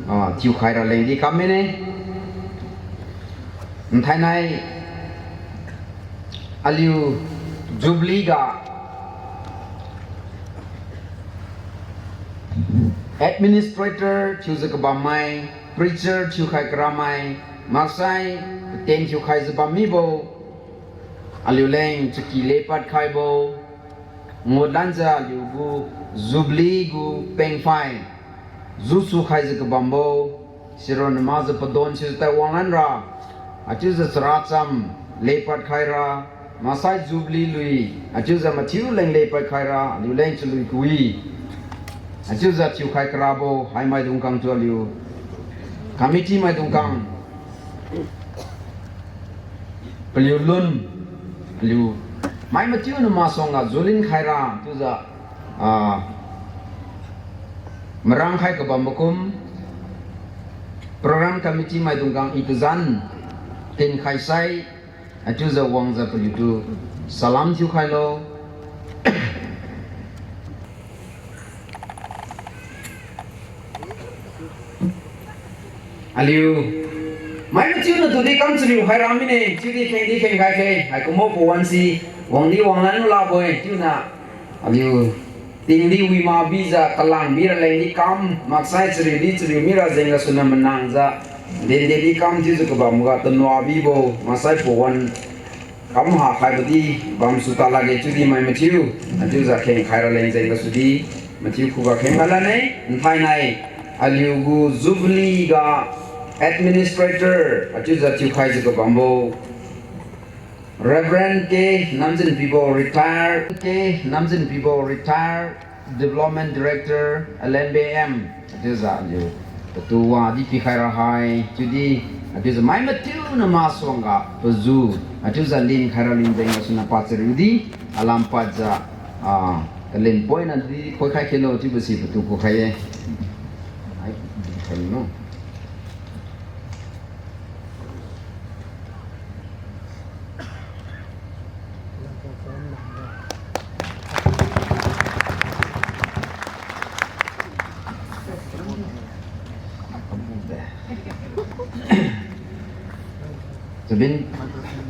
ah, thiukhai raleng di kam mine. Nthainai aliu Jubilee ga administrator thiujiu kabammai, preacher thiukhai karamai, maksai paten thiukhaijiu bammibo, aliuleng chaky lepad khaibo, ngutlanjiu aliugu Jubilee gu pengphai jusu khaijiu kabambo, sironna makjiu padon sijiu tai wanglanra, haichiujiu characham lepad khaira, maksai Jubilee lui, haichiujiu mathiu leng lepad khaira, aliuleng chalui kawi, haichiujiu thiukhai karabo, haimaidung kangtu aliu committee maidung kang, paliu lun, paliu mai mathiu nama suangga julin khaira chiujiu, ah, marangkhai kabambo kum, program committee maidung kang i tazan tinkhaisai, haichiujiu wangjiu paliutu salam thiukhailo. Aliu mai mathiuna tudi kam chariu khaira mine, chiudi khengdi khengkhai khe, haikumbo pawan si wangdi wanglan labo-e chiuna, aliu tingdi wi mabijiu kalang bira lengdi kam, maksai chariudi chariu mira jeng gasuna manangjiu, dendedi kam chiujiu kabamga tanua bibo, maksai pawan kam hakhaibo di bamsu ta lakge chiudi mai mathiu, haichiujiu khengkhai raleng jeng gasudi, mathiu khuga kheng khailane, nthainai, aliugu Jubilee ga administrator, haichiujiu thiukhaijiu kabambo, Reverend K Namjinpibo retired, K Namjinpibo retired, Development Director, L N B M, achiujiu aliu patu wadi pikhai ra hai, chiudi, achiujiu mai mathiu na masuangga pazu, achiujiu lin khaira lin jeng gasuna pachariudi, alam padjiu, ah, kalin poina di khoikhai khelo chiubo si patu kukhai-e. Ai, khailo. Chabin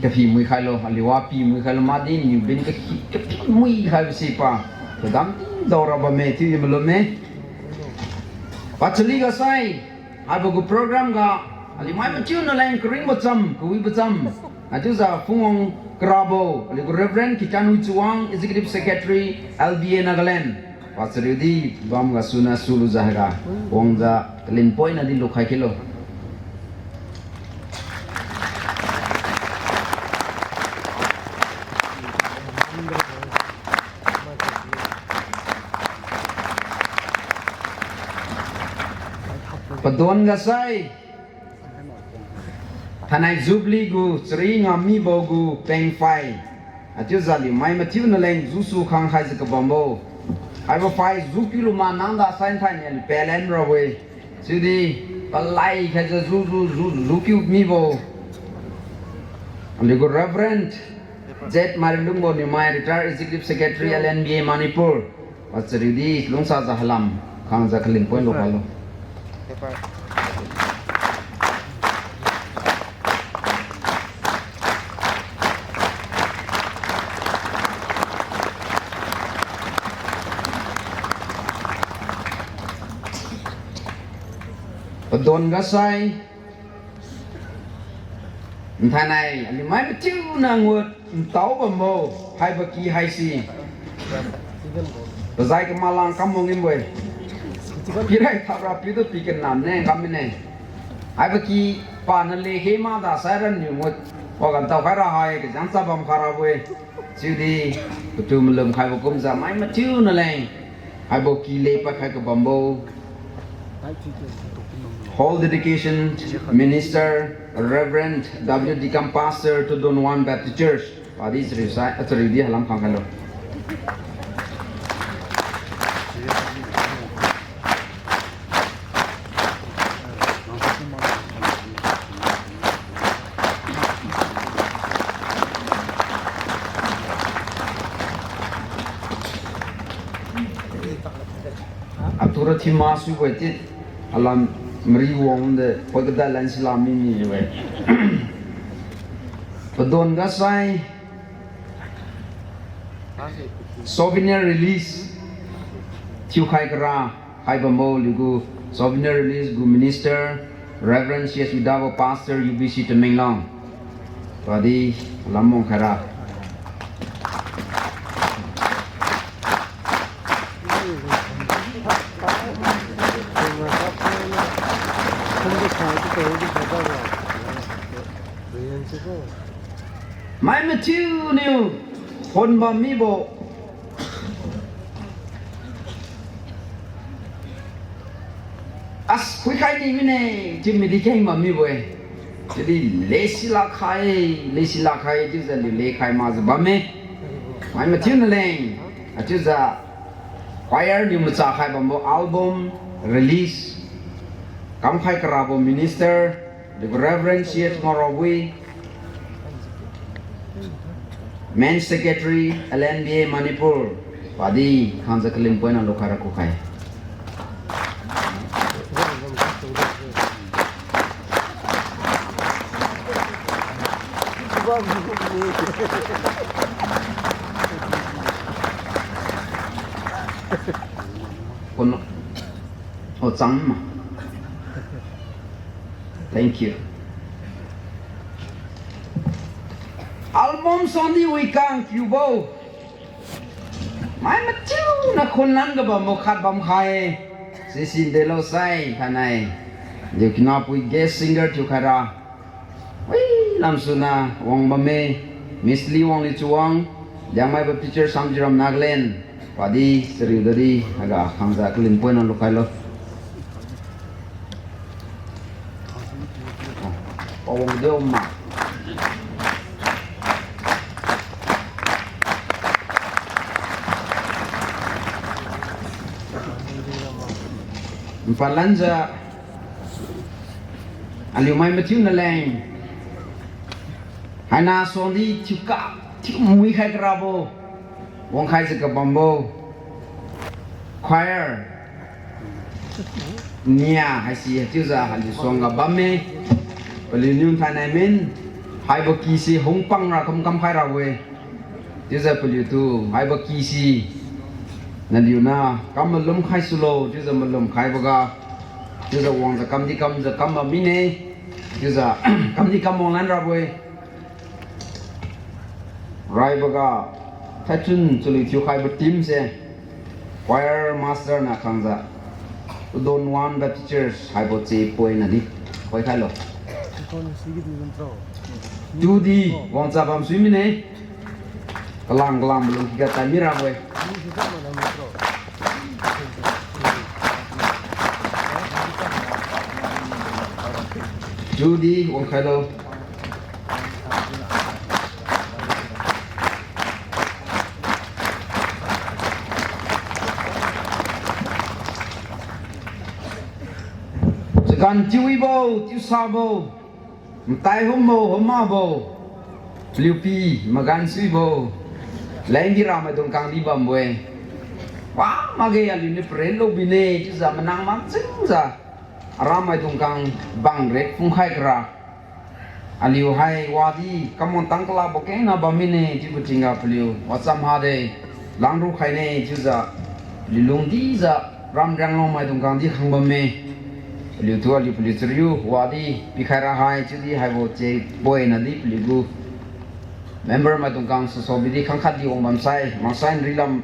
kaphi mui khailo, aliu wa pi mui khailo, madi niu bin kaphi, kaphi mui khaibo si pa, kadam dao ra bamme chiu malumme. Pachali gasai, haibo gu program ga, aliu mai mathiu naleng karingbo cham, kawibo cham, achiujiu phungwang karabo, aliu gu Reverend Kitanwi Chawang, Executive Secretary, L B A Nagaland. Pachariudi bam gasuna sulujiu haiga, wangjiu kalin poina di lukhai khelo. Padon gasai. Thainai Jubilee gu chari ngam mibo gu pengphai. Achiujiu aliu mai mathiu naleng jusu khang khaijiu kabambo. Haibo phai jukiu luma nangda sai thainai aliu palen rabo-e. Chiudi palai khaijiu ju, ju, ju, jukiu mibo. Aliu gu Reverend Z Marilungbo Niumai, Retired Executive Secretary, L N B A Manipur. Pachariudi lungsajiu halam khangjiu kalin point lukhai lo. Padon gasai. Nthainai aliu mai mathiu na ngut ntao bambo, haibo ky haise. Pazai kamalang kam mong inbo-e. Pirai thapra piutu pi kanam ne kam mine. Haibo ky paniu lekhe makda sai ranniu ngut waga ntaokhai ra hai kajang chabam kha rabo-e. Chiudi patu malum khaibo kumjiu mai mathiu naleng haibo ky lepadkhai kabambo Hall Dedication Minister, Reverend W. Dikam, Pastor to Don Juan Baptist Church. Padi chariu sai, achariudi halam khang khailo. Atura thima subo-e ti, alam mari wangde poi kada lan sila mimi-e. Padon gasai, souvenir release thiukhai kara, haibambo aliu gu souvenir release gu minister, Reverend C S Widabo, Pastor, U B C Tamenglong. Padi lam mong khaira. Mai mathiu niu khon bam mibo. As, phuikhai ni mine, chiu midi keng bam mibo-e. Chiudi lesi lakhai, lesi lakhai chiujiu aliu lekhai makjiu bamme. Mai mathiu naleng, achiujiu choir niu machakhai bambo album release kamkhai karabo minister, the Reverend C H Ngorobui, Main Secretary, L N B A Manipur, padi khangjiu kalin poina lukhaira kukhai. Kono, o changma. Thank you. Album songdi wikang kiubo. Mai mathiu na khunlan kabambo khat bamkhai. Sisi delo sai thainai. Aliu kinapui guest singer thiukhaira. Wi, lamsuna wang bamme, Miss Lee Wangliu Chawang, Liangmai Baptist Church, Samziuram, Nagaland. Padi, chariu dadi, haiga khangjiu kalin poina lukhailo. Pawang diu ma. Npalanjiu, aliu mai mathiu naleng. Haina suangdi thiuka, thiumui khai karabo. Wangkhaijiu kabambo. Choir. Nia haise chiujiu aliu suangga bamme. Paliuniu thainai min. Haibo kise hungpangra kamkam khai rabo-e. Chiujiu paliutu haibo kise naliuniu kam malum khai sulo, chiujiu malum khaiboga, chiujiu wangjiu kamdi kamjiu kam bam mine, chiujiu kamdi kam wanglan rabo-e. Raiboga, thaichun chalui thiukhaibo team se, choir master na khangjiu, Udon One Baptist Church haibo che poina di, khoikhailo. Tudi, wangcha bam sui mine. Kalang kalang malung kiga tai mirabo-e. Tudi wangkhailo. Chagan tiuwibo, tiusabo, matai humbo, humabo, paliu pi magan suibo, lengdi ramaidung kangdi bambo-e. Wa makge aliuniu paren lubine, chiujiu manang manchingjiu, aramaidung kang bang rek phungkhai kara. Aliu hai wadi kamwang tang kalabo kengna bam mine, chiubo tingga paliu wacham hade, langru khaine, chiujiu, paliu lungdijiu, ram rianglong maidung kangdi khang bamme. Paliutu aliu paliu chariu wadi pikhai ra hai, chiudi haibo che poina di paliugu member maidung kang sasaobidi khangkhatdi wang bamsai, maksai nrilam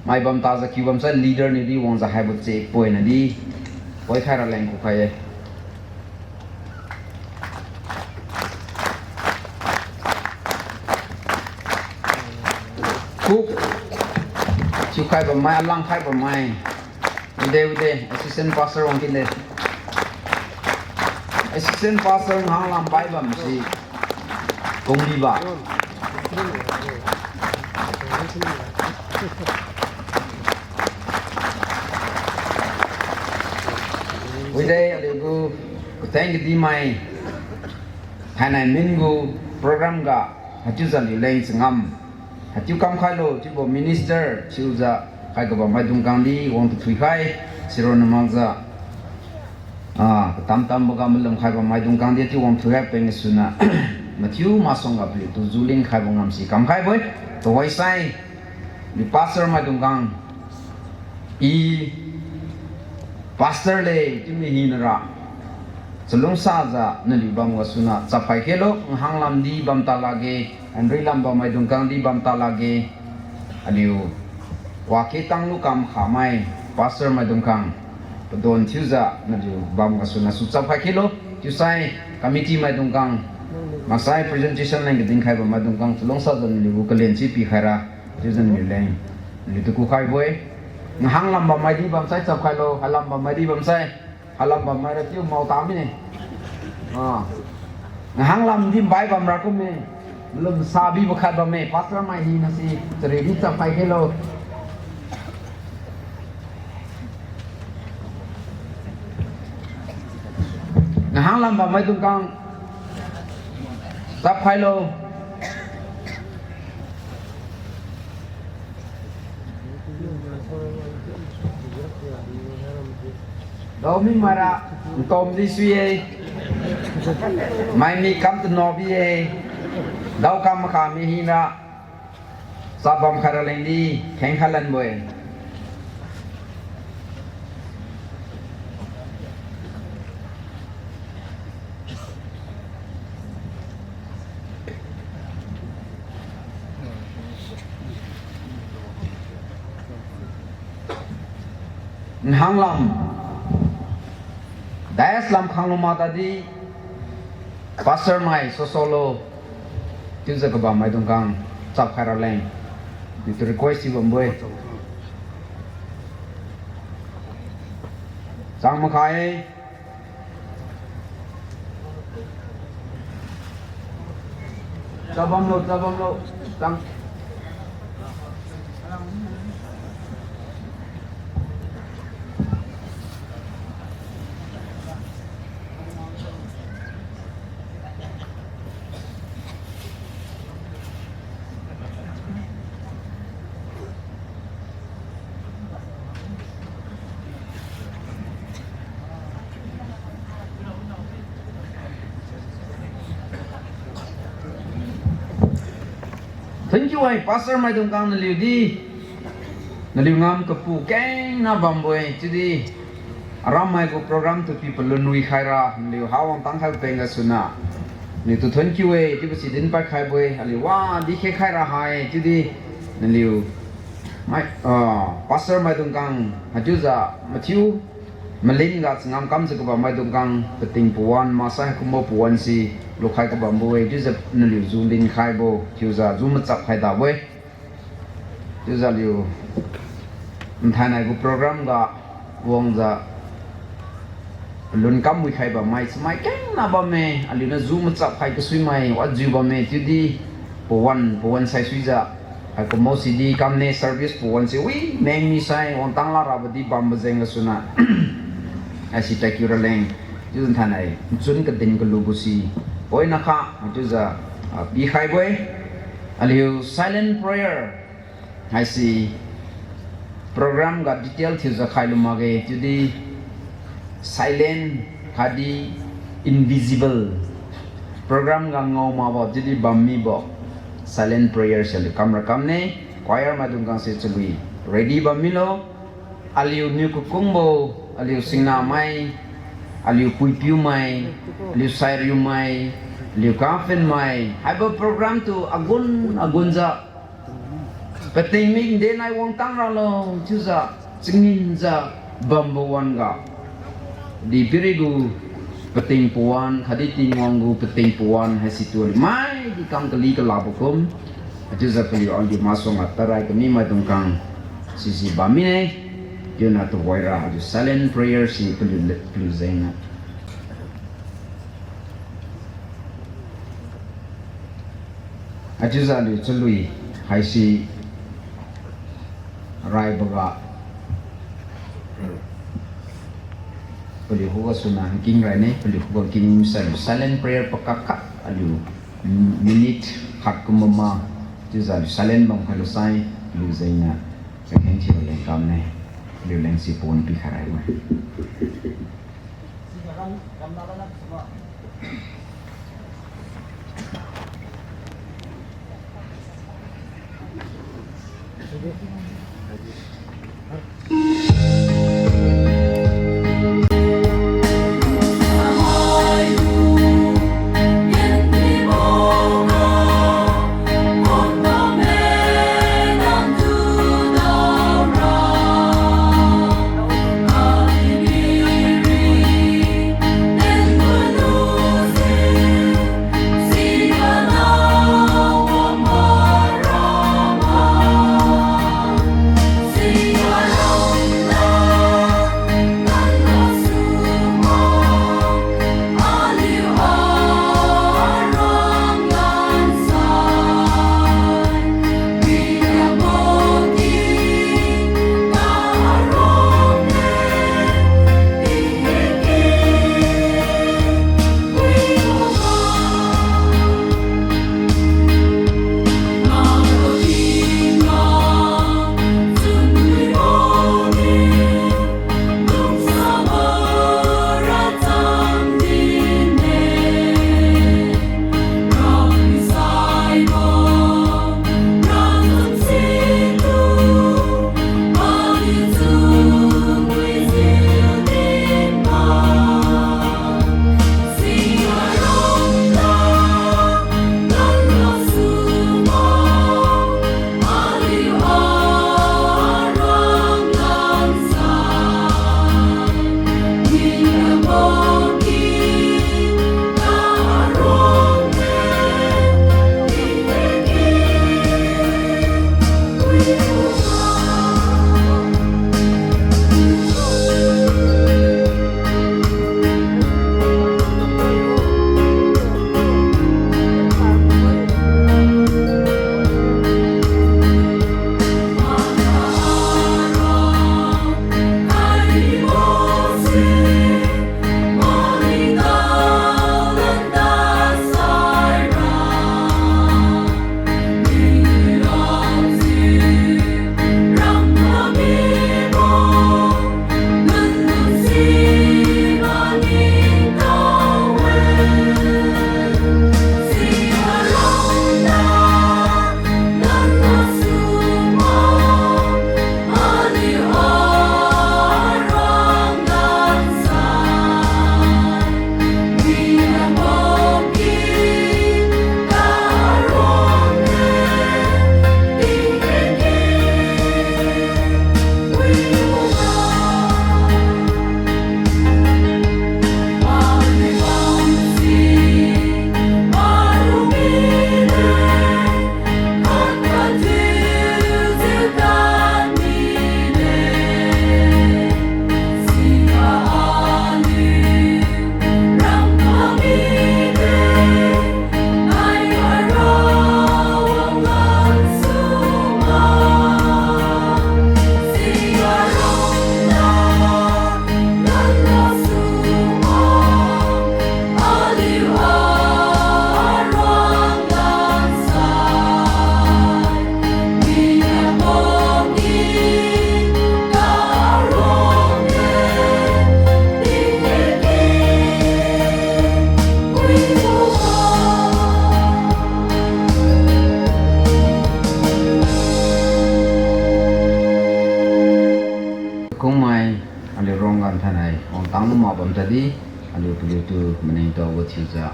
mai bam tajiu kiu bamsai leader niudi wangjiu haibo che poina di poikhai raleng kukhai-e. Cook, thiukhai bammai, alangkhai bammai. Wide, wide, assistant pastor wangkinle. Assistant pastor Nghanglam bai bamsi kungbiba. Wide aliugu katheng kadimai, thainai min gu program ga, haichiujiu aliuleng changam. Haichiu kamkhailo chiubo minister thiujiu khai kabam maidung kangdi wang tathuikhai, sironna makjiu, ah, katam tamboga malumkhai bam maidung kangdi chiu wang thuikhai peng gasuna, mathiu masuangga paliutu julin khaibo ngamsi kamkhaibo-e. Tuhoisai, di pastor maidung kang, I pastor le chiumi hinara chalungsajiu naliu bam gasuna chapkhai khelo, Nghanglam di bam ta lakge, Nrilam bam maidung kangdi bam ta lakge, aliu wake tanglu kam khamai pastor maidung kang padon thiujiu naliu bam gasuna su chapkhai khelo, chiusai committee maidung kang, maksai presentation leng kadinkhai bam maidung kang chalungsajiu naliu gu kalen si pikhaira, chiujiu naliuleng naliutu kukhaibo-e. Nghanglam bammaidi bamsai chapkhailo, Hailam bammaidi bamsai, Hailam bammaira chiu mao ta mine. Ah. Nghanglam di bai bamra kumme, malum sabibo khat bamme, pastor mai hinasi chari di chapkhai khelo. Nghanglam bam maidung kang chapkhailo. Daomi maira ntomdi sui-e. Maimi kam tano bi-e. Daokam makha mi hina. Chabam khaira lengdi khengkha lanbo-e. Nghanglam. Dais lam khanglu ma tadi, pastor mai sosolo, chiujiu kabam maidung kang chapkhai raleng. Nitu request thiu bambo-e. Chang makhai-e. Chabamlo, chabamlo. Chang. Thank you, ai, pastor maidung kang naliu di. Naliu ngam kapu kengna bambo-e, chiudi aram mai gu program tu pi palun wi khaira, naliu hawang tang khai peng gasuna. Naliutu thank you-e, chiubo si dinpad khaibo-e, aliu wadi khe khaira hai, chiudi naliu mai, ah, pastor maidung kang, haichiujiu mathiu, malin ga changam kamjiu kabam maidung kang, pating pawan, maksai haikumbo pawan si, lukhai kabambo-e, chiujiu naliu ju lin khaibo, chiujiu ju machap khai dabo-e. Chiujiu aliu, nthainai gu program ga, wangjiu, lun kam wi khai bammai, chamai kengna bamme, aliuniu ju machap khai kasuimai, wajiu bamme, chiudi, pawan, pawan saisuijiu, haikumbo sidi kamne service pawan si, wi, meng misai, wangtang la rabo di bambo jeng gasuna. Haisi taikiu raleng, chiujiu nthainai, nchun kadin kalubo si, poina kha, chiujiu, ah, pikhaibo-e, aliu silent prayer, haise program ga detail thiujiu khailu makge, chiudi silent khatdi invisible. Program ga ngao makbo, chiudi bam mibo. Silent prayer se aliu kamra kamne, choir maidung kang se chalui ready bam milo. Aliuniu kakungbo, aliu singnamai, aliu puipiumai, aliu sairiumai, aliu kaphenmai, haibo program tu agun agunjiu, pating mik denai wangtang ralo, chiujiu, changinjiu, bambo wan-ga. Di piri gu pating pawan, khatdi Tingwang gu pating pawan, haisitu aliu maidi kam kali kalabo kum. Chiujiu paliu aliu masuangga tarai kami maidung kang, sisi bam mine, chiuna tuhoira aliu silent prayer si paliu, paliu jengna. Haichiujiu aliu chalui haise raiboga paliu khuga suna nking raine, paliu khuga nking sai aliu silent prayer pakak khat aliu minute khat kumbo ma, chiujiu aliu silent bam khailu sai, paliu jengna, chakheng thiu leng kamne, paliu leng si pon pikhai raibo. Di, aliu paliutu maningtaobo thiujiu,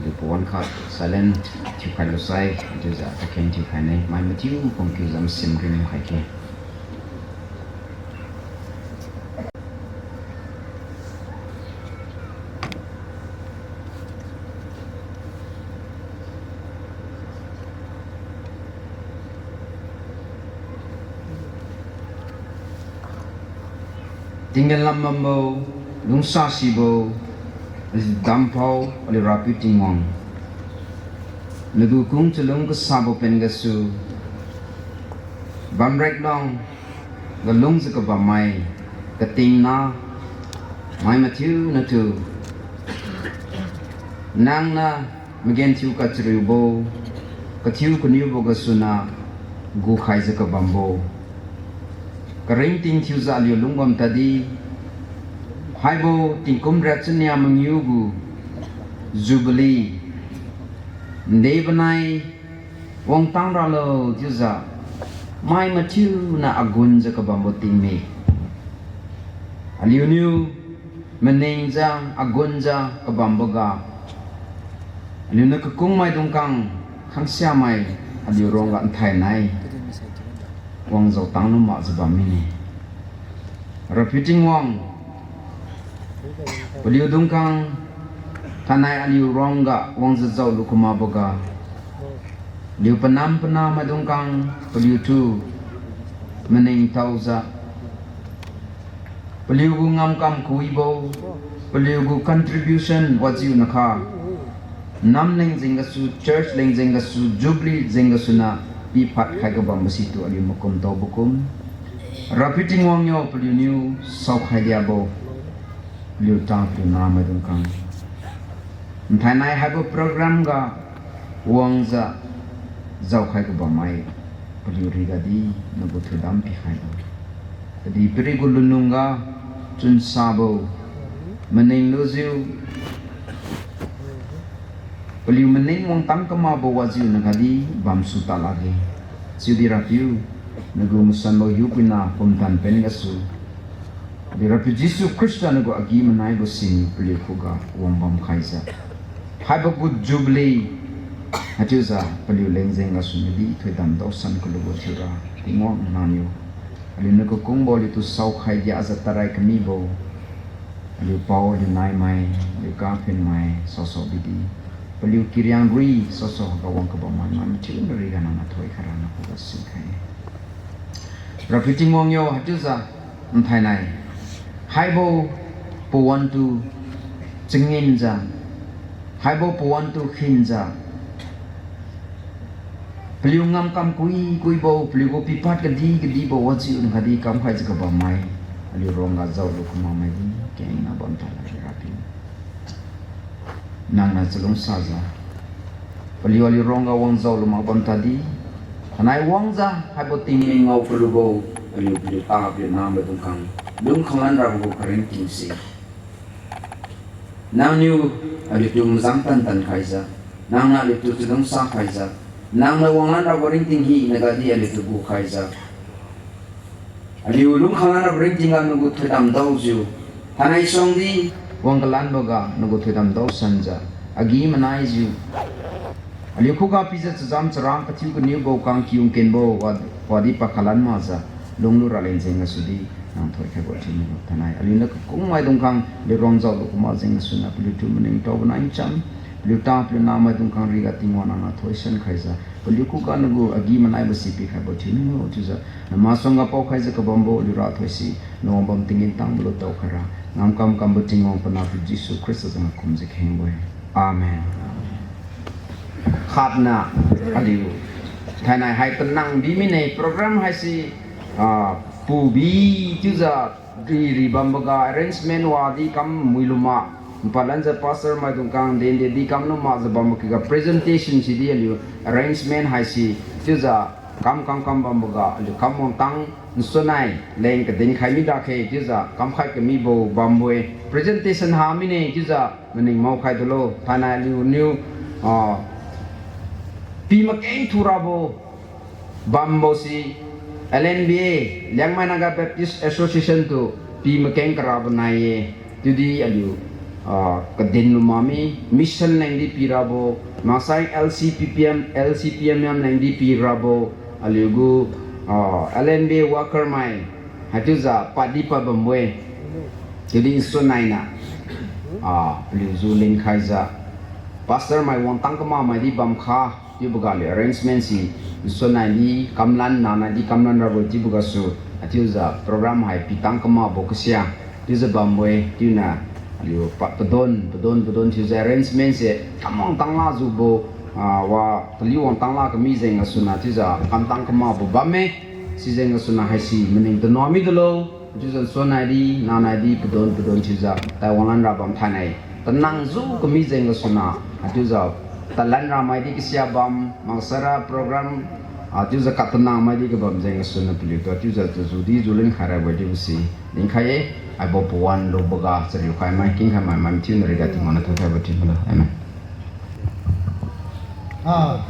aliu pawan khat silent thiukhai lusai, chiujiu kakheng thiukhaine, mai mathiu kumkiujiu masin ringkhai khe. Tinggen lam bambo, lungsasibo, dampao aliu Rapiu Tingwang. Nagu kung chalung kasabo pen gasu, bamrek long, galungjiu kabammai, katingna, mai mathiu natu, nangniu magenthiu kachariubo, kathiu kaniubo gasuniu gukhaijiu kabambo, karingting thiujiu aliu lungbam tadi, haibo tingkum riak chania mangiu gu Jubilee, nde banai wangtang ralo chiujiu, mai mathiuniu agunjiu kabambo tingmik, aliuniu maningjiu agunjiu kabamboga, aliuniu kakungmai dungkang khangsiamai aliu ruangga nthainai wangzao tanglu makjiu bam mine. Rapiu Tingwang, paliu dungkang thainai aliu ruangga wangjiu jaolu kumakboga, aliu panam panamai dungkang paliutu maningtaojiu, paliugu ngamkam kawibo, paliugu contribution wajiu nakha, namleng jeng gasu, church leng jeng gasu, Jubilee jeng gasuniu piphat khai kabambo situ aliu makumtaobo kum, Rapiu Tingwang yo paliuniu saokhai diabo, paliu ta paliu namai dungkang nthainai haibo program ga wangjiu jaokhai kabammai paliu rigadi nagu thoidam pikhaibo, kadihpiri gu lunlungga chunsabo, maning lujiu, paliu maning wangtang kamakbo wajiu nagadi bamsu ta lakge. Chiudi Rapiu, nagu masanbo hiupuina pumtan pen gasu, di Rapiu Jesu Khrista nagu agi-manaibo siniu paliu khuga wangbam khaijiu, haibo gu Jubilee, haichiujiu paliu leng jeng gasu nadi thoidam daosan kalubo thiura, Tingwang nangniu, aliuniu kakungbo aliutu saokhai diajiu tarai kamibo, aliu pao, aliu naimai, aliu kaphenmai saosao bidi, paliu kiriang rui saosao ga wang kabammai mai mathiu nariga nangniu thoikhaira nakhuga sinkhai-e. Rapiu Tingwang yo, haichiujiu nthainai haibo pawan tu changinjiu, haibo pawan tu khinjiu, paliu ngamkam kui kuibo, paliu gu piphat kadi kadibo wajiu nagadi kamkhaijiu kabammai, aliu ruangga jaolu kumakmai di kengna bam thainai Rapiu, nangniu chalungsajiu, paliu aliu ruangga wang jaolu mak bam tadi, thainai wangjiu haibo tingmik ngao kalubo, aliu paliu ta paliu namai dungkang lungkhanglan rabo gu karingtingse nangniu aliutu mazang tantan khaijiu, nangniu aliutu chalungsa khaijiu, nangniu wanglan rabo ringting hina gadi aliutu gu khaijiu, aliu lungkhanglan rabo ringting ga nagu thoidam daojiu, thainai suangdi wang kalanboga nagu thoidam daosanjiu, agi-manaijiu, aliu khuga pijiu chajam charam kathiu kaniubo kangkiu kenbo wa, wadi pakhalan makjiu, lunglu raleng jeng gasudi nang thoikhaibo thiu milo. Thainai aliuniu kakungmai dungkang aliu ruang jaolu kumak jeng gasuniu paliutu maningtaobo nai ncham, paliu ta paliu namai dungkang riga Tingwang nangniu thoisan khaijiu, paliu khuga nagu agi-manaibo si pikhaibo thiu milo. Chiujiu nama suangga paokhaijiu kabambo aliu rathoise, nawang bam tingin tangbo lu taokhaira, ngamkam kambo Tingwang panahpiu Jesu Khrista jeng kumjiu khengbo-e. Amen. Khatna, aliu thainai hai tanang bi mine program haise, ah, pubi chiujiu ri ri bamboga arrangement wadi kam muilu mak, npalanjiu pastor maidung kang dende di kamlu makjiu bambo kiga presentation sidi aliu arrangement haise chiujiu kam kam kam bamboga aliu kam wangtang nsunai leng kadin khai mi dakhe chiujiu kamkhai kamibo bambo-e. Presentation ha mine chiujiu maning maokhai dulo. Thainai aliuniu, ah, pi makeng thurabo bambo si L N B A, Liangmai Naga Baptist Association tu pi makeng karabo nai-e. Chiudi aliu, ah, kadin lu mami, mission lengdi pirabo, maksai L C P P M, L C P M M lengdi pirabo, aliugu, ah, L N B worker mai, haichiujiu paddi pabambo-e. Chiudi nsuan nainiu, ah, aliu ju linkhaijiu, pastor mai wangtang kama maidi bamkha, chiuboga aliu arrangement si, nsuan naidi kamlan, nanaidi kamlan rabo chiubogasu, haichiujiu program hai pitang kamabo kasia, chiujiu bambo-e, chiuniu aliu pa-, padon, padon, padon thiujiu arrangement se, kam wangtang lajiubo, ah, wa, paliu wangtang la kami jeng gasuniu, chiujiu kamtang kamabo bamme, sijeng gasuniu haisi maning tanami dulo, chiujiu nsuan naidi, nanaidi, padon, padon thiujiu, taiwanglan ra bam thainai, tanang ju kami jeng gasuniu, haichiujiu, talan ra maidi kasia bam, maksara program, ah, chiujiu katanang maidi kabam jeng gasuniu paliutu, chiujiu, chiujiu judi ju linkhai rabo-e chiubo si, linkhai-e, haibo pawan luboga, chariu khai mai, kingkhai mai, mai mathiu nariga Tingwang niu thukhaibo thiu milo. Amen. Ah,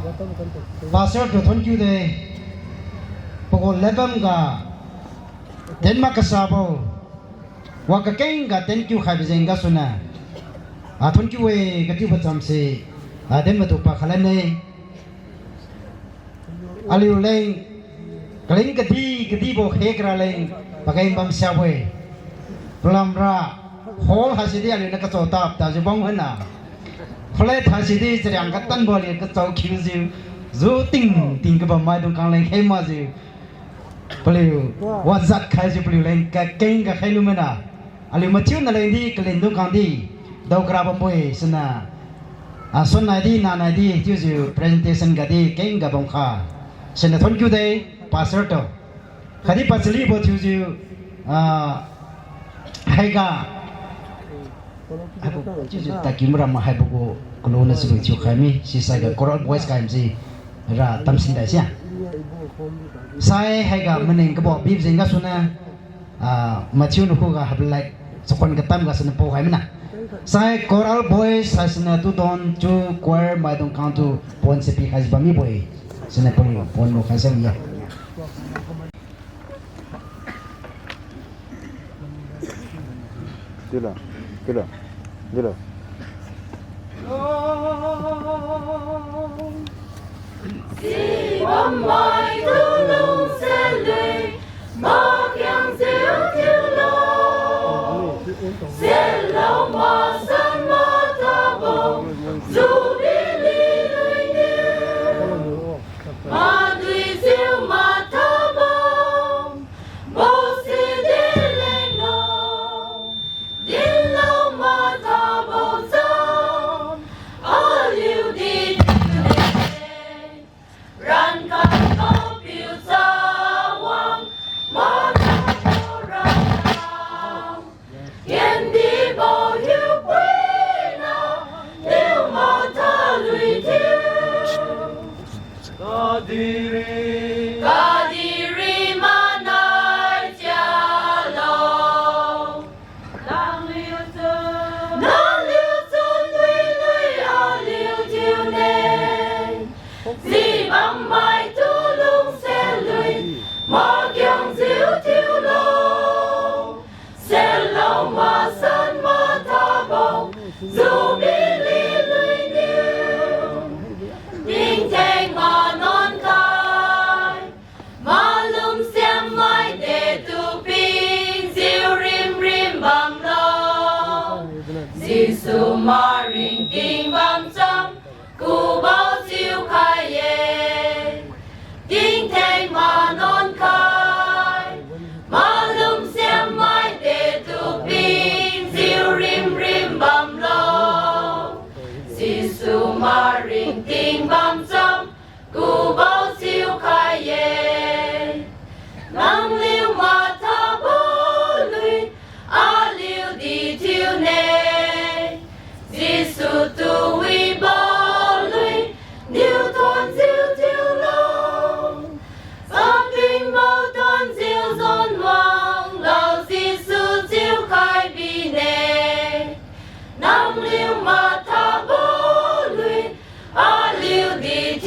Pastor tu thonkiu de, pagu lebam ga, den mak kasabo, wa kakeng ga thank you khaibo jeng gasuniu, ah, thonkiu-e kachiubo chamse, ah, den matu pakhalan-e. Aliuleng, kaling kadi, kadibo khekra leng, pageng bam siabo-e. Palamra, hall haisidi aliuniu kachao tap tajiu bang hina. Flat haisidi chariang katanbo aliu kachao khiujiu, ju ting ting kabam maidung kang leng kheng makjiu. Paliu, wajat khaijiu paliuleng kakeng ga khailu mina. Aliu mathiu nalengdi kalindung khangdi, daokara bambo-e siniu. Ah, nsuan naidi, nanaidi, chiujiu presentation gadi keng ga bamkha. Siniu thonkiu de, Pastor tu. Khatdi pachalibo thiujiu, ah, haiga, haibo, chiujiu tadkiu mara ma haibo gu kaluniu chalui thiukhai mi, sisaiga choral voice kamsi, ra tamsin dai sia. Sai haiga maning kabo bib jeng gasuniu, ah, mathiu nakhuga haibo like, chakhuan katam gasuniu paokhai mina. Sai choral voice haisiniu tu don tu choir maidung khang tu pon se pikhaijiu bammibo-e. Siniu pon, ponbo khai sa ye. Dilo, dilo, dilo. Sibam maitu lungsiat lui, makhiangjiu thiulo. Siatlo masan matabo, Jubilee lui niu. Maduijiu matabo, bose de lenglo. Dinlo matabo cham, aliu di thiune. Rankhaibo piu chawang, matabo rangkang. Kendibo hiupuina, liu matha lui thiu. Kadihpiri, kadihpiri manai chialo. Nangliu chun, nangliu chun lui lui aliu thiune. Sibam maitu lungsiat lui, makhiangjiu thiulo. Siatlo masan matabo, Jubilee lui niu. Tingtheng manuan khai, malum siam maide tu pingjiu rimrim bamlo. Jesu maringting bamcham, kubo chiukhai-e. Tingtheng manuan khai, malum siam maide tu pingjiu rimrim bamlo. Jesu maringting bamcham, kubo chiukhai-e. Nangliu mathabo lui, aliu di thiune. Jesu tu wibo lui, niu thuonjiu thiulo. Samtingbo thuonjiu jon wanglo Jesu chiukhai bine. Nangliu mathabo lui, aliu di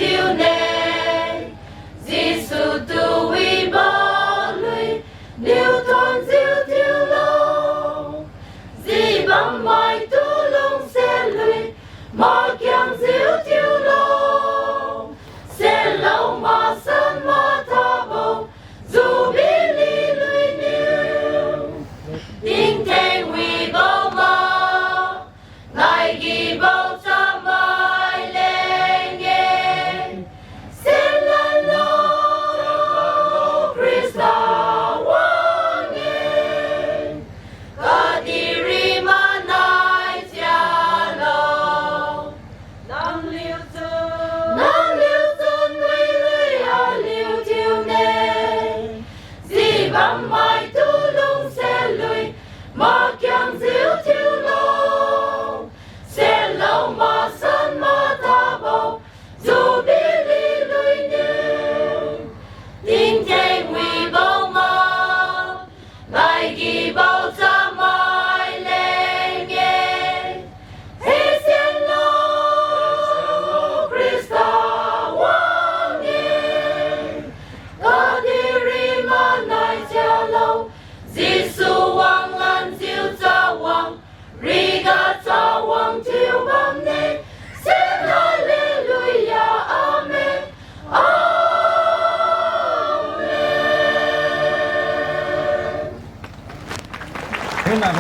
Ina